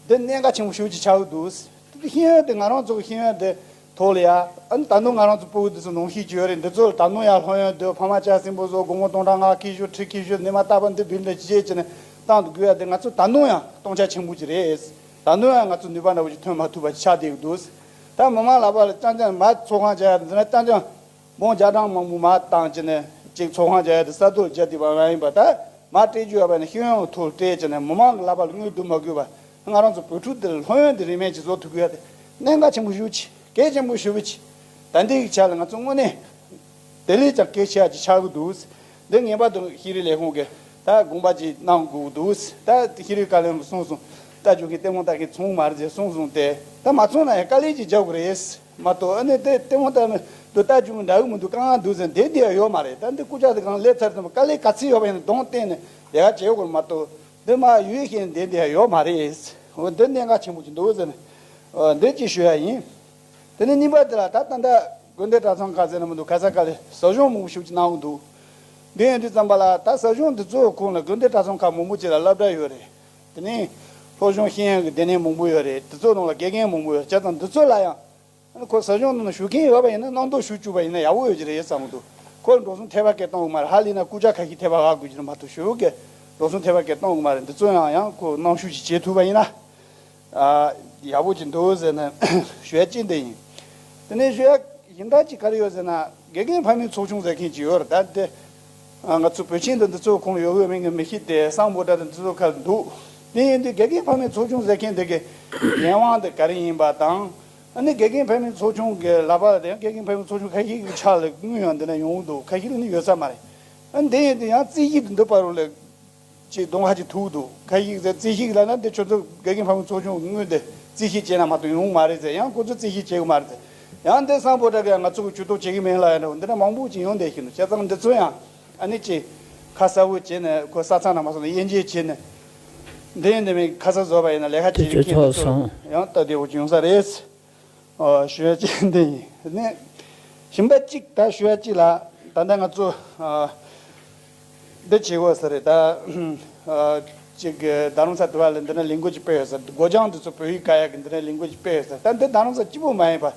འདི་གནད་འགག་ཆེན་པོ་ཞེ་པོ་ཅིག་ཆགས་ཀྱི་འདུག་དེ་ཤེས་ཡོན་དེ་ང་རང་ཚོ་གི་ཤེས་ཡོན་དེ་ཐོག་ལ་ཡ། ཨ་ནི་ད་དུང་ང་རང་ཚོ་སྤུ་གུ་འདི་ཚོ་ནང་བཞིན་གྱི་ཡོད་རེད། འདི་ཚོ་ལ་ད་དུང་ཡང་སློབ་ཡོན་བསྡུ། ཕ་མ་ལྕགས་སྲིན་པོ་བཟོ། སྒོར་མོ་སྟོང་ཕྲག་ལྔ་ཁེ་ཤོར་ཁྲི་ཁེ་ཤོར་ནི་མ་བཏགས་པ་འདི་བིལ་འདྲ་ཅི་བྱེད་བྱས་ནས་བཏང་དུ་དགོས་ཡ་དེ་ང་ཚོ་ད་དུང་ཡང་སྟོང་ཆ་ཆེན་པོ་ཅིག་རེད། ད་དུང་ཡང་ང་ཚོ་ནུས་པ་འདྲ་བོ་ཅིག་ཐོན་མ་ཐུབ་པ་ཅིག་ཆགས་བསྡད་ཀྱི་འདུག་ད་མི་མང་ལག་པ་ལ་རྐྱང་རྐྱང་མར་ཚོགས་ཁང་བྱ་ཡ་དེ་འདི་ན་རྐྱང་རྐྱང་འབུམ་བརྒྱ་གྲངས་མང་པོ་མར་བཏང་བྱས་ནས་ཅིག་ཚོགས་ཁང་བྱ་ཡ་དེ་ས་རྡོ་བརྒྱབ་བསྡད་པ་མ་ཡིན་པ། ད་མར་སྤྲད་རྒྱུ་ཡོད་པ་ནི་ཤེས་ཡོན་ཐོག་སྤྲད་བྱས་ནས་མི་མང་གི་ལག་པ་ལ་དངུལ་བསྡུ་མ་དགོས་པ། ང་རང་ཚོ་བོད་ཕྲུག་དེ་ལ་སློབ་ཡོན་དེ་རིན་མེད་ཅིག་བཟོ་ཐུབ་དགོས་ཡ་དེ་གནད་འགག་ཆེན་པོ་ཞེ་པོ་ཅིག་གལ་ཆེན་པོ་ཞེ་པོ་ཅིག་ད་འདི་གི་ཆ་ལ་ང་ཚོ་དངོས་གནས་དེ་ལས་ཀྱང་གལ་ཆེ་བ་ཅིག་ཆགས་ཀྱི་འདུག་འདི་ངེས་པར་དུ་ཤེས་རིག་ལས་ཁུངས་ཀྱིས་ད་དགོངས་པ་ཅིག་གནང་དགོས་ཀྱི་འདུག་ད་ཤེས་རིག་བཀའ་བློན་པས་གསུངས་སོང་། རྟ་རྒྱུག་མཁན་ལྟད་མོ་ལྟ་མཁན་ཚོང་མ་རེད་ཟེར་གསུངས་སོང་སྟེ། ད་མ་ཚོང་ན་ཡང་དཀའ་ལས་ཅིག་རྒྱག་དགོས་རེད་མ་གཏོགས། ཨ་ནི་དེ་ལྟད་མོ་ལྟ་ནི་འདུག་རྟ་རྒྱུག་མི་འདྲ་གི་མི་འདུག་དཀའ་ངལ་འདུག་ཟེར་འདི་འདི་ཡང་ཡོད་མ་རེད། ད་འདི་སྐུ་ཕྱྭ་དེ་གང་སླེབས་ཚར་དུས་དཀའ་ལས་ག་ཚོད་ཡོད་པ་ཡིན་ན་གདོང་བསྟན་ནས་ལས་ཀ་བྱེད་དགོས་མ་གཏོགས། འདི་མ་ཡུལ་ཤེས་འདི་འདི་ཡང་ཡོད་མ་རེད། འོ་འདི་གནད་འགག་ཆེན་པོ་ཅིག་འདུག་ཟེར་ནས་འདི་ཅིག་ཞུ་ཡ་ཡིན། དེ་ནས་གཉིས་པ་དེ་ལ་ད་ད་ལྟ་དགོན་སྡེ་གྲྭ་ཚང་ཁག་ཟེར་ན་མི་འདུག་ག་ས་ག་ལ་ཟབ་སྦྱོང་མང་པོ་ཞིག་གནང་གི་འདུག་འདི་ཡིན་དུས་ཙམ་པ་ལ་ད་ཟབ་སྦྱོང་འདི་ཚོའི་ཁོངས་ལ་དགོན་སྡེ་གྲྭ་ཚང་ཁག་མང་པོ་ཅིག་ལ་སློབ་གྲྭ་ཡོད་རེད། དེ་ནས་སློབ་སྦྱོང་ཤེས་ཡོན་གྱི་སྡེ་ཚན་མང་པོ་ཡོད་རེད། དེ་ཚོའི་ནང་ལ་དགེ་རྒན་མང་པོ་ཡོད་རེད། བྱས་ཙང་འདི་ཚོ་ལ་ཡང་ཁོ་ཟབ་སྦྱོང་ནང་ཞུགས་མཁན་ཡོད་པ་ཡིན་ན་རྣམ་རྟོག་ཞུགས་བཅུག་པ་ཡིན་ན་ཡག་པོ་ཡོད་ཀྱི་རེད་བསམ་གྱི་འདུག་ཁོ་ལ་འགྲོ་སོང་ཐེ་བ་སྐད་གཏོང་གི་མ་རེད། ཧ་ལས་ན་སྐུ་ཕྱྭ་ཁ་ཤས་ཐེ་བ་བབས་དགོས་ཀྱི་རེད་མ་གཏོགས་ཞུ་གི་འགྲོ་སོང་ཐེ་བ་སྐད་གཏོང་གི་མ་རེད། འདི་ཚོ་ཡང་ཡང་ཁོ་གནང་ཤུགས་ཅིག་བྱེད་ཐུབ་པ་ཡིན་ན། ཨ། ཡག་པོ་ཅིག་འདུག་ཟེར་ནས་ཞུ་ཡ་གཅིག་འདི་ཡིན། དེ་ནས་ཞུ་ཡ་གཞན་དག་ཅིག་ག་རེ་ཡོད་ཟེར་ན། དགེ་རྒན་ཕ་མའི་ཚོགས་ཆུང་ཟེར་མཁན་ཅིག་ཡོད་རེད། ད་དེ་ང་ཚོ་བོད་ཆེན་དུ་འདི་ཚོ་ཁོངས་ཡོད་ཡོད་མེད་མི་ཤེས་ཏེ། སམ་བྷོ་ཊ་དང་འདི་ཚོ་ཁ་འདུག་དེ་ཡིན་དུས་དགེ་རྒན་ཕ་མའི་ཚོགས་ཆུང་ཟེར་མཁན་དེ་གི་འགན་དབང་དེ་ག་རེ་ཡིན་པ་དང་། ཨ་ནི་དགེ་རྒན་ཕ་མའི་ཚོགས་ཆུང་གི་ལག་པ་ལ་དེ་ཡང་དགེ་རྒན་ཕ་མའི་ཚོགས་ཆུང་ཁ་ཤས་ཀྱི་ཕྱག་ལ་དངུལ་ཡང་འདི་ན་ཡོང་གི་འདུག་ཁ་ཤས་ལ་ནི་ཡོད་ས་མ་རེད། ཨ་ནི་དེ་ཡིན་དུས་ཡང་རྩིས་གཞི་དེ་འདི་བར་རུ་ལ། ཅིག་གདོང་ཁ་ཅིག་ཐུག་འདུག་ཁ་ཤས་ཟེར་རྩིས་ཞིབ་ལབ་ན་འདི་ཁྱོད་ཚོ་དགེ་རྒན་ཕ་མའི་ཚོགས་ཆུང་དངུལ་འདི་རྩིས་ཞིབ་བྱས་ན་མ་གཏོགས་ཡོང་མ་རེད་ཟེར། ཡང་ཁོ་ཚོ་རྩིས་ཞིབ་བྱེད་གི་མ་རེད་ཟེར། ཡང་འདི་སམ་བྷོ་ཊ་གིས་ང་ཚོ་གི་ཇུས་གཏོགས་བྱེད་གི་མིན་ལབ་ཡ་འདྲ་བོ་འདི་འདྲ་མང་པོ་ཅིག་ཡོང་བསྡད་ཤག་འདུག་བྱས་ཙང་འདི་ཚོ་ཡང་ཨ་ནི་ཅིག་ཁ་གསལ་པོ་བྱས་ནས་ཁོ་ས་ཚང་ན་མ་སོང་ན་དབྱེ་འབྱེད་བྱས་ནས་འདི་ཡིན་འདི་མིན་ཁ་གསལ་བཟོ་བ་ཡིན་ན་ལས་ཀ་བྱེད་མཁན་འདི་ཚོ་ཡང་སྟབས་བདེ་པོ་ཅིག་ཡོང་ས་རེད། ཨོ། ཞུ་ཡ་གཅིག་འདི་ཡིན་ནས། གཞན་པ་གཅིག་ད་ཞུ་ཡ་གཅིག་ལ། ད་ལྟ་ང་ཚོ་ཨ་འདི་བྱེད་དགོས་ས་རེད་ད། ཨ་གཅིག་གི་རྡ་རམ་ས་དེ་བ་ལ་འདི་ན་ལས་འགུལ་ཅིག་སྤེལ་ཡོད་ས། སྒོ་བྱང་འདི་ཚོ་བོད་ཡིག་བཀག་ཡ་གི་འདི་ན་ལས་འགུལ་ཅིག་སྤེལ་ཡོད་ས། ད་འདི་རྡ་རམ་ས་གཅིག་པུ་མ་ཡིན་པ་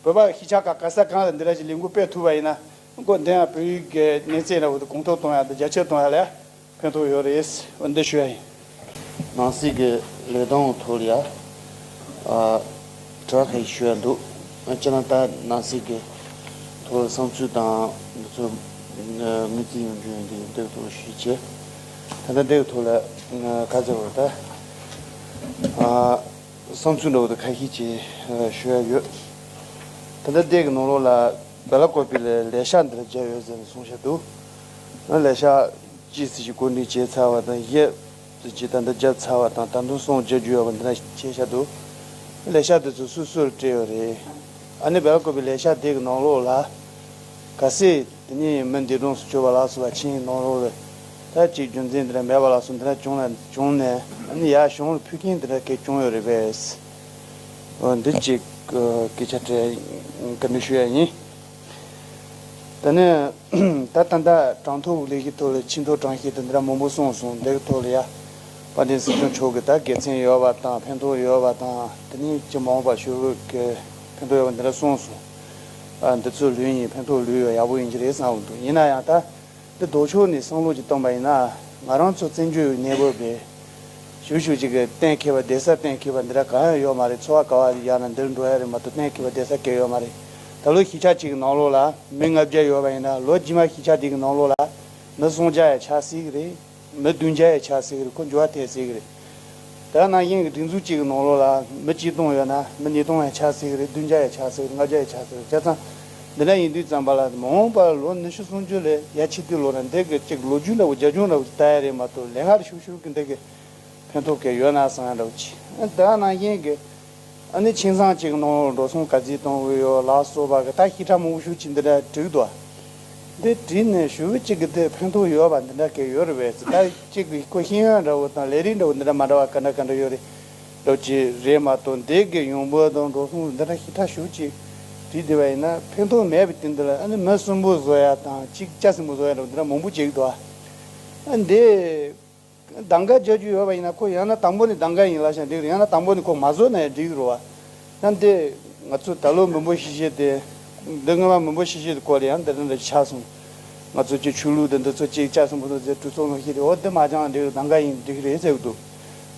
བོད་པ་གཞིས་ཆགས་ཁག་ག་ས་གང་ལ་འདི་འདྲ་ཞིག་ལས་འགུལ་སྤེལ་ཐུབ་པ་ཡིན་ན། ཁོ་འདི་ཡང་བོད་ཡིག་གི་གནས་ཚད་འདྲ་བོ་དེ་གོང་མཐོར་གཏོང་ཡ་དང་རྒྱ་ཆེར་གཏོང་ཡ་ལ་ཕན་ཐོགས་ཡོད་རེད། འོ་འདི་ཞུ་ཡ་ཡིན། ནང་སྲིད་ཀྱི་ལས་དོན་ཐོག་ལ་ཡ། ཨ། དྲི་བ་ཁ་ཤས་ཞུ་ཡ་འདུག་ཨ། སྤྱིར་ན་ད་ནང་སྲིད་ཀྱི་ཐོག་བསམ་ཚུལ་དང་འདི་ཚོ་ངོས་འཛིན་ཡོང་རྒྱུ་ཡིན་དུས་འདི་ཐོག་ཞུས་བྱས། ད་ལྟ་འདི་ཐོག་ལ་ག་ཚོད་བར་ད། ཨ། བསམ་ཚུལ་འདྲ་བོ་དེ་ཁ་ཤས་ཅིག་ཞུ་ཡ་ཡོད། ད་ལྟ་འདི་གི་ནང་ལོགས་ལ་སྦེ་ལ་ཀོ་པི་ལ་ལས་ཤག་འདི་འདྲ་བརྒྱབ་ཡོད་ཟེར་ནས་གསུངས་བཞག་འདུག་ལས་ཤག་གཅིག་ཙམ་ཞིག་བསྐོ་འདྲེན་བྱས་ཚར་བ་དང་། བཞི་ཙམ་ཅིག་ད་ལྟ་བརྒྱབ་ཚར་བ་དང་། ད་དུང་གསུམ་བརྒྱབ་རྒྱུ་ཡོད་པ་འདི་འདྲ་བྱས་བཞག་འདུག་ལས་ཤག་འདི་ཚོ་སུ་སུ་ལ་སྤྲད་ཡོད་རེད། ཨ་ནི་སྦེ་ལ་ཀོ་པི་ལས་ཤག་འདི་གི་ནང་ལོགས་ལ་གལ་སྲིད། དེ་ནས་མི་འདས་གྲོངས་སུ་གྱུར་པ་ལ་སོགས་པ་ཕྱིའི་ནང་ལོགས་ལ་ད་ཅིག་རྒྱུ་མཚན་འདི་འདྲ་མེད་པ་ལ་སོགས་འདི་འདྲ་བྱུང་ན། བྱུང་ནས་ཨ་ནི་ཡར་གཞུང་ལ་ཕུལ་མཁན་འདི་འདྲ་གས་བྱུང་ཡོད་རེད་པས། འོ་འདི་ཅིག་སྐད་ཆ་དྲི་བཀའ་འདྲི་ཞུ་ཡ་ཡིན། དེ་ནས་ད་ད་ལྟ་གྲངས་ཐོ་ལས་ཀྱི་ཐོག་ལ་ཆེས་མཐོ་གྲངས་གཞི་དེ་འདི་འདྲ་མང་པོ་གསུངས་སོང་། འདི་གི་ཐོག་ལ་ཡ་དཔལ་ལྡན་སྲིད་སྐྱོང་མཆོག་གིས་ད་དགེ་མཚན་ཡོད་པ་དང་ཕན་ཐོགས་ཡོད་པ་དང་། དེ་ནས་ཅི་མ་འོངས་པ་ཞུ་གི་ཕན་ཐོགས་ཡོད་པ་འདི་འདྲ་གསུངས་སོང་། ཨ། འདི་ཚོ་ལོས་ཡིན། ཕན་ཐོགས་ལོས་ཡོད། ཡག་པོ་ཡིན་གྱི་རེད་བསམ་གྱི་འདུག་ཡིན་ན་ཡང་ད་འདི་ལྡོག་ཕྱོགས་ནས་བསམ་བློ་ཅིག་བཏང་པ་ཡིན་ན། ང་རང་ཚོ་བཙན་བྱོལ་གནས་བབ་དེ་ཞུ་ཞུ་ཅིག་གི་གཏན་འཁེལ་བ་བསྡད་ས་གཏན་འཁེལ་བ་འདི་འདྲ་གང་ཡང་ཡོད་མ་རེད། འཚོ་བ་ག་བ་ཡར་ན་འདིར་འགྲོ་ཡ་རེད་མ་གཏོགས་གཏན་འཁེལ་བ་བསྡད་ས་གང་ཡང་ཡོད་མ་རེད། ད་ལོ་གཞིས་ཆགས་གཅིག་གི་ནང་ལོགས་ལ་མི་ལྔ་བརྒྱ་ཡོད་པ་ཡིན་ན། ལོ་རྗེས་མ་གཞིས་ཆགས་དེ་གི་ནང་ལོགས་ལ་མི་སུམ་བརྒྱ་ཡང་ཆགས་སྲིད་ཀྱི་རེད། མི་བདུན་བརྒྱ་ཡང་ཆགས་སྲིད་ཀྱི་རེད། ཁོ་འགྱུར་བ་ཐེབས་སྲིད་ཀྱི་རེད། དེ་ནང་བཞིན་གྱི་སྒྲིག་འཛུགས་གཅིག་གི་ནང་ལོགས་ལ་མི་གཅིག་སྟོང་ཡོད་ན་མི་ཉིས་སྟོང་ཡང་ཆགས་སྲིད་ཀྱི་རེད། བདུན་བརྒྱ་ཡང་ཆགས་སྲིད་ཀྱི་རེད། ལྔ་བརྒྱ་ཡང་ཆགས་སྲིད་ཀྱི་རེད། བྱས་ཙང་འདི་འདྲ་ཡིན་དུས་ཙམ་པ་ལ་མ་འོངས་པར་ལོ་ཉི་ཤུ་སུམ་ཅུ་ལས་ཡར་ཕྱི་དུས་ལོ་ན་འདི་གི་གཅིག་ལོ་རྒྱུས་འདྲ་བོ་རྒྱབ་ལྗོངས་འདྲ་བོ་ཞིག་ལྟ་ཡ་རེད་མ་གཏོགས་ལས་ཀ་རེ་ཤུགས་ཤུགས་ཀྱི་འདི་གི་ཕན་ཐོགས་གལ་ཡོད་ན་བསམ་ཡ་འདྲ་བོ་ཅིག་ཨ་དེ་ནང་བཞིན་གྱི་ཨ་ནི་ཁྱིམ་ཚང་གཅིག་གི་ནང་འགྲོ་སོང་ག་ཚོད་གཏོང་གི་ཡོད་ལ་སོགས་པ་གི་ད་ཞིབ་ཕྲ་མང་པོ་ཞིག་ཅིག་འདི་འདྲ་བྲིས་འདུག་འདི་བྲིས་ནས་ཞུ་བ་གཅིག་གི་དེ་ཕན་ཐོགས་ཡོད་པ་འདི་འདྲ་གལ་ཡོད་རེད་པས། ད་གཅིག་གི་ཁོ་ཤེས་ཡོན་འདྲ་བོ་དང་ལས་རིགས་འདྲ་བོ་འདི་འདྲ་མ་འདྲ་བ་ག་འདྲ་ག་འདྲ་ཡོད་རེད་འདྲ་བོ་ཅིག་རེད་མ་གཏོགས་འདི་གི་ཡོང་འབབ་དང་འགྲོ་སོང་འདི་འདྲ་ཞིབ་ཕྲ་ཞིག་ཅིག་བྲིས་བསྡད་པ་ཡིན་ན་ཕན་ཐོགས་མེད་པའི་སྟེང་དུ་ལ་ཨ་ནི་མི་གསུམ་པོ་བཟོ་ཡ་དང་གཅིག་ལྕགས་སྲིན་པོ་བཟོ་ཡ་འདྲ་བོ་འདི་འདྲ་མང་པོ་ཅིག་འདུག་ཨ་འདི། གདམ་ག་རྒྱག་རྒྱུ་ཡོད་པ་ཡིན་ན་ཁོ་ཡང་ན་དང་པོ་ནས་གདམ་ག་ཡིན་ལབ་བྱས་འགྲིག་རེད། ཡང་ན་དང་པོ་ནས་ཁོ་མ་བཟོ་ན་ཡང་འགྲིག་རེད་བ། ཡང་འདི་ང་ཚོ་ད་ལོ་མི་འབོར་ཤི་ཤི་དེ། འདི་སྔོན་མ་མི་འབོར་ཤི་ཤི་དེ་སྐོར་ལ་ཡང་འདི་འདྲ་འདྲ་ཆགས་སོང་། ང་ཚོ་ཅིག་ཆོས་ལུགས་དེ་འདི་ཚོ་ཅིག་ལྕགས་སྲིན་པོ་ཚོ་ཟེར་གྲོས་ཚོགས་ནང་ཤི་དེ་འོ་འདི་མ་སྦྱངས་འགྲིག་རེད། གདམ་ག་ཡིན་འགྲིག་རེད་ཟེར་གི་འདུག་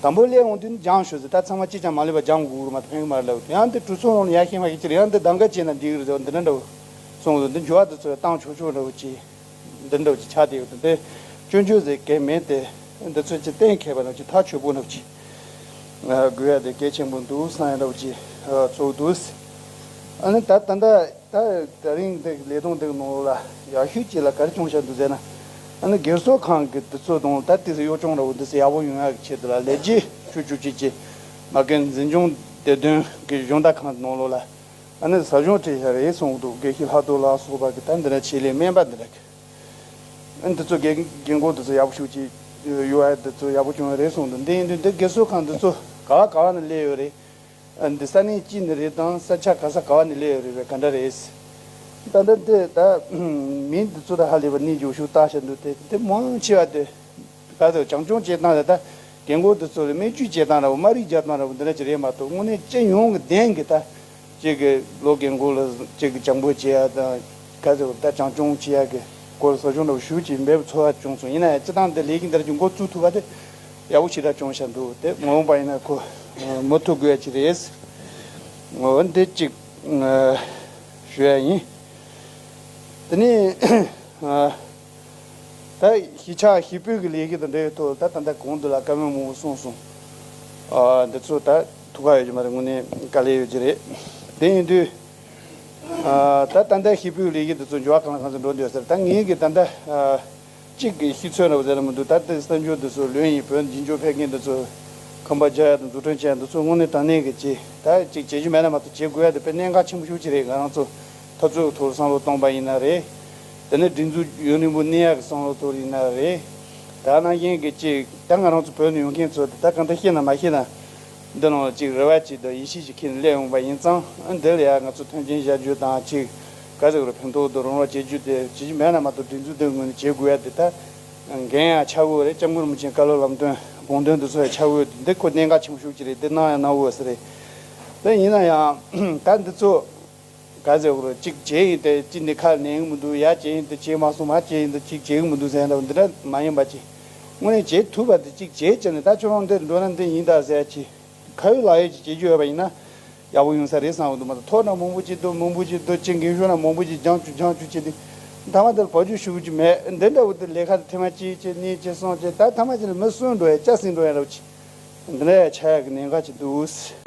དང་པོ་སླེབས་འོང་དུས་ནི་སྦྱངས་ཤོག་ཟེར། ད་ཚང་མ་ཅིག་ཀྱང་མ་ལེབ་པ་སྦྱང་དགོས་རེད་མ་གཏོགས་ཕན་གི་མ་རེད་ལབ། ཡང་འདི་གྲོས་ཚོགས་ནང་ལ་ཡར་ཤེས་མ་ཤེས་ཅི་རེད། ཡང་འདི་གདམ་ག་བྱས་ན་འགྲིག་རེད་ཟེར་འདི་འདྲ་འདྲ་བོ་གསུངས་འདུག་འདི་འགྱུར་བ་འདི་ཚོ་བཏང་ཆོག་ཆོག་འདྲ་བོ་ཅིག་འདི་འདྲ་བོ་ཅིག་ཆགས་བསྡད་ཡོད་དེ། འདི་སྐྱོན་བརྗོད་ཟེར་གལ་མེད་དེ། འདི་ཚོ་ཅིག་གཏན་འཁེལ་བ་འདྲ་བོ་ཅིག་ཐག་ཆོད་པོ་འདྲ་བོ་ཅིག་དགོས་ཡ་དེ་གལ་ཆེན་པོ་འདུག་བསམ་ཡ་འདྲ་བོ་ཅིག་ཚོར་འདུག་ཨ་ནི་ད་ད་ལྟ་ད་ད་རིང་འདི་ལས་དོན་འདི་ནང་ལ་ཡག་ཤོས་ཅིག་ལ་ག་རེ་བྱུང་བཞག་འདུག་ཟེར་ན། ཨ་ནི་སྒེར་གསོ་ཁང་གི་དུས་ཚོད་དང་ད་དེ་ཚོ་གཡོ་སྦྱོང་འདྲ་བོ་འདི་ཚོ་ཡག་པོ་ཡོང་ཡ་གི་ཆེད་དུ་ལ་ལས་བྱེད་ཆུ་ཆུ་ཅིག་ཅིག་མ་གི་འཛིན་སྐྱོང་བདེ་དོན་གི་སྦྱོང་བརྡར་ཁང་ནང་ལོགས་ལ། ཨ་ནི་ཟབ་སྦྱོང་སྤྲད་བཞག་རེད་གསུངས་འདུག་དགེ་བཤེས་ལྷག་རྡོར་ལགས་སོགས་པ་གི་ད་འདི་འདྲ་ཆེད་ལས་སྨན་པ་འདི་འདྲ་གི། ཨ་ནི་འདི་ཚོ་རྒན་རྒན་གོག་འདི་ཚོ་ཡག་པོ་ཤུགས་ཅིག་ཡོད་ཨ། འདི་ཚོ་ཡག་པོ་བྱུང་བ་རེད་གསུངས་འདུག་འདི་ཡིན་དུས་འདི་དགེ་གསོ་ཁང་འདི་ཚོ་ག་བ་ག་བ་ནས་སླེབས་ཡོད་རེད། ཨ་འདི་ས་གནས་གཅིག་ནས་རེད་དང་ས་ཆ་ག་ས་ག་བ་ནས་སླེབས་ཡོད་རེད་པས་ག་འདྲ་རེད། ད་འདི་འདི་ད་མིང་འདི་ཚོ་ད་ཧ་ལས་པ་གནས་འཇོག་ཤུགས་བཏགས་བཞག་འདུག་དེ་འདི་མང་ཆེ་བ་དེ། ག་ཚོད་བྱང་སྐྱོང་བྱེད་སྟངས་ལ་ད་རྒན་གོག་འདི་ཚོ་ལ་སྨན་བཅོས་བྱེད་སྟངས་འདྲ་བོ་སྨན་རིགས་རྒྱག་སྟངས་འདྲ་བོ་འདི་འདྲ་ཅིག་རེད་མ་གཏོགས་དངོས་གནས་སྤྱི་ཡོངས་ཀྱི་བདེན་གྱི་ད་ཅིག་གི་ལོ་རྒན་གོག་ལ་ཅིག་གི་བྱང་བུ་བྱེད་ཡ་དང་ག་ཚོད་ད་བྱང་སྐྱོང་བྱེད་ཡ་གི་སྐོར་ཟབ་སྦྱོང་འདྲ་བོ་ཞུ་ཅིག་མེད་པ་ཚོར་བ་བྱུང་སོང་། ཡིན་ན་ཡང་སྤྱི་བཏང་འདི་ལས་ཀྱི་འདི་འདྲ་ཅིག་འགོ་བཙུགས་ཐུབ་པ་དེ་ཡག་པོ་ཞེ་དྲག་བྱུང་བཞག་འདུག་དེ་མ་འོངས་པ་ཡིན་ན་ཁོ་མུ་མཐུད་དགོས་ཡ་ཅིག་རེད། འོ་འདི་ཅིག་ཞུ་ཡ་ཡིན། དེ་ནས། ད་གཞིས་ཆགས་གཞིས་སྤོས་ཀྱི་ལས་ཀ་དང་འབྲེལ་བའི་ཐོག་ད་ད་ལྟ་གོང་དུ་ལ་བཀའ་མོལ་མང་པོ་གསུངས་སོང་། ཨ་འདི་ཚོ་ད་ཐུགས་ཁག་ཡོད་ཀྱི་མ་རེད། དངོས་གནས་དཀའ་ལས་ཡོད་ཀྱི་རེད། དེ་ཡིན་དུས་ཨ་ད་ད་ལྟ་གཞིས་སྤོས་ཀྱི་ལས་ཀ་འདི་ཚོ་འགྱུར་བ་གང་ལ་གང་འཚམ་འགྲོ་འདོད་ཟེར། ད་ངེད་ཀྱི་ད་ལྟ་ཨ་གཅིག་གི་ཤི་ཚོད་ར་བ་ཟེར་ལ་མི་འདུག་ད་ལྟ་གསར་འགྱུར་འདི་ཚོ་ལོན་ཡིན། བོད་འགྱུར་འགྱུར་ཕེབས་མཁན་འདི་ཚོ་ཁང་པ་རྒྱག་ཡ་དང་འཛུགས་སྐྲུན་བྱེད་ཡ་འདི་ཚོ་དངོས་གནས་དྲང་གནས་ཀྱི་ཅིག་ད་ཅིག་བྱེད་རྒྱུ་མེད་ན་མ་གཏོགས་བྱེད་དགོས་ཡ་དེ་དཔེ་གནད་འགག་ཆེན་པོ་ཤུགས་ཅིག་རེད། ང་རང་ཚོ་འཐབ་རྩོད་ཐོག་བསམ་བློ་གཏོང་པ་ཡིན་ན་རེད། དེ་ནས་སྒྲིག་འཛུགས་ཡུན་རིང་པོ་གནས་ཡག་གི་བསམ་བློ་ཐོག་ཡིན་ན་རེད། ད་ནང་བཞིན་གྱི་ཅིག་ད་ང་རང་ཚོ་བོད་ནས་ཡོང་མཁན་ཚོ་དེ་ད་གང་ལྟར་ཤེས་ན་མ་ཤེས་ན་འདི་ནང་ལ་ཅིག་རེ་བ་ཅིག་དང་ཡིད་ཆེས་ཅིག་ཁྱེར་ནས་སླེབས་ཡོང་པ་ཡིན་ཙང་། འདི་ལ་ཡང་ང་ཚོ་མཐུན་རྐྱེན་སྦྱར་རྒྱུ་དང་ཅིག་ག་ཟེར་དགོས་རེད། ཕན་ཐོགས་དང་རོགས་རམ་བྱེད་རྒྱུ་དེ་བྱེད་རྒྱུ་མེད་ན་མ་གཏོགས་སྒྲིག་འཛུགས་འདི་ངོས་ནས་བྱེད་དགོས་ཡ་དེ་ད་འགན་ཡང་ཆགས་ཀྱི་ཡོད་རེད། སྐྱབས་མགོན་རིན་པོ་ཆེའི་བཀའ་སློབ་ལམ་སྟོན་དགོངས་དོན་འདི་ཚོ་ཡང་ཆགས་ཀྱི་ཡོད་དེ། འདི་ཁོ་གནད་འགག་ཆེན་པོ་ཤུགས་ཅིག་རེད། འདི་གནང་ཡང་གནང་དགོས་ས་རེད། དེ་ཡིན་ན་ཡང་ད་འདི་ཚོ། ག་ཟེར་དགོས་རེད། གཅིག་བྱས་ཡིན་ཏེ་གཅིག་འདི་ཁ་ལེན་གི་མི་འདུག་ཡ་བྱས་ཡིན་ཏེ་བྱས་མ་སོང་། མ་བྱས་ཡིན་ཏེ་གཅིག་བྱེད་གི་མི་འདུག་ཟེར་ཡ་འདྲ་བོ་འདི་འདྲ་མ་ཡིན་པ་ཅིག་དངོས་གནས་བྱེད་ཐུབ་པ་དེ་གཅིག་བྱས་བྱས་ནས་ད་ཁྱོད་རང་འདིར་འགྲོ་ན་འདི་ཡིན་ད་ཟེར་ཡ་ཅིག་ཁ་ཡོད་ལག་ཡོད་ཅིག་བྱེད་རྒྱུ་ཡོད་པ་ཡིན་ན་ཡག་པོ་ཡོང་ས་རེད་བསམ་གི་འདུག་མ་གཏོགས་ཐོག་ན་མང་པོ་ཅིག་འདུག་མང་པོ་ཅིག་འདུག་ཅིག་འགན་ཤོར་ན་མང་པོ་ཅིག་རྒྱང་བཅུག་རྒྱང་བཅུག་བྱས་ཏེ་མཐའ་མ་དེར་བར་ཆད་ཞུ་རྒྱུ་མེད། འདི་འདྲ་བོ་དེ་ལས་ཀ་དེ་ཐེངས་མ་གཅིག་བྱས་གཉིས་བྱས་གསུམ་བྱས་ད་མཐའ་མ་ཅིག་ལ་མི་གསོན་འགྲོ་ཡ་སྐྱ་སྲིང་འགྲོ་ཡ་འདྲ་བོ་ཅིག་འདི་འདྲ་ཡ་ཆགས་ཡ་གི་གནད་འགག་ཅིག་འདུག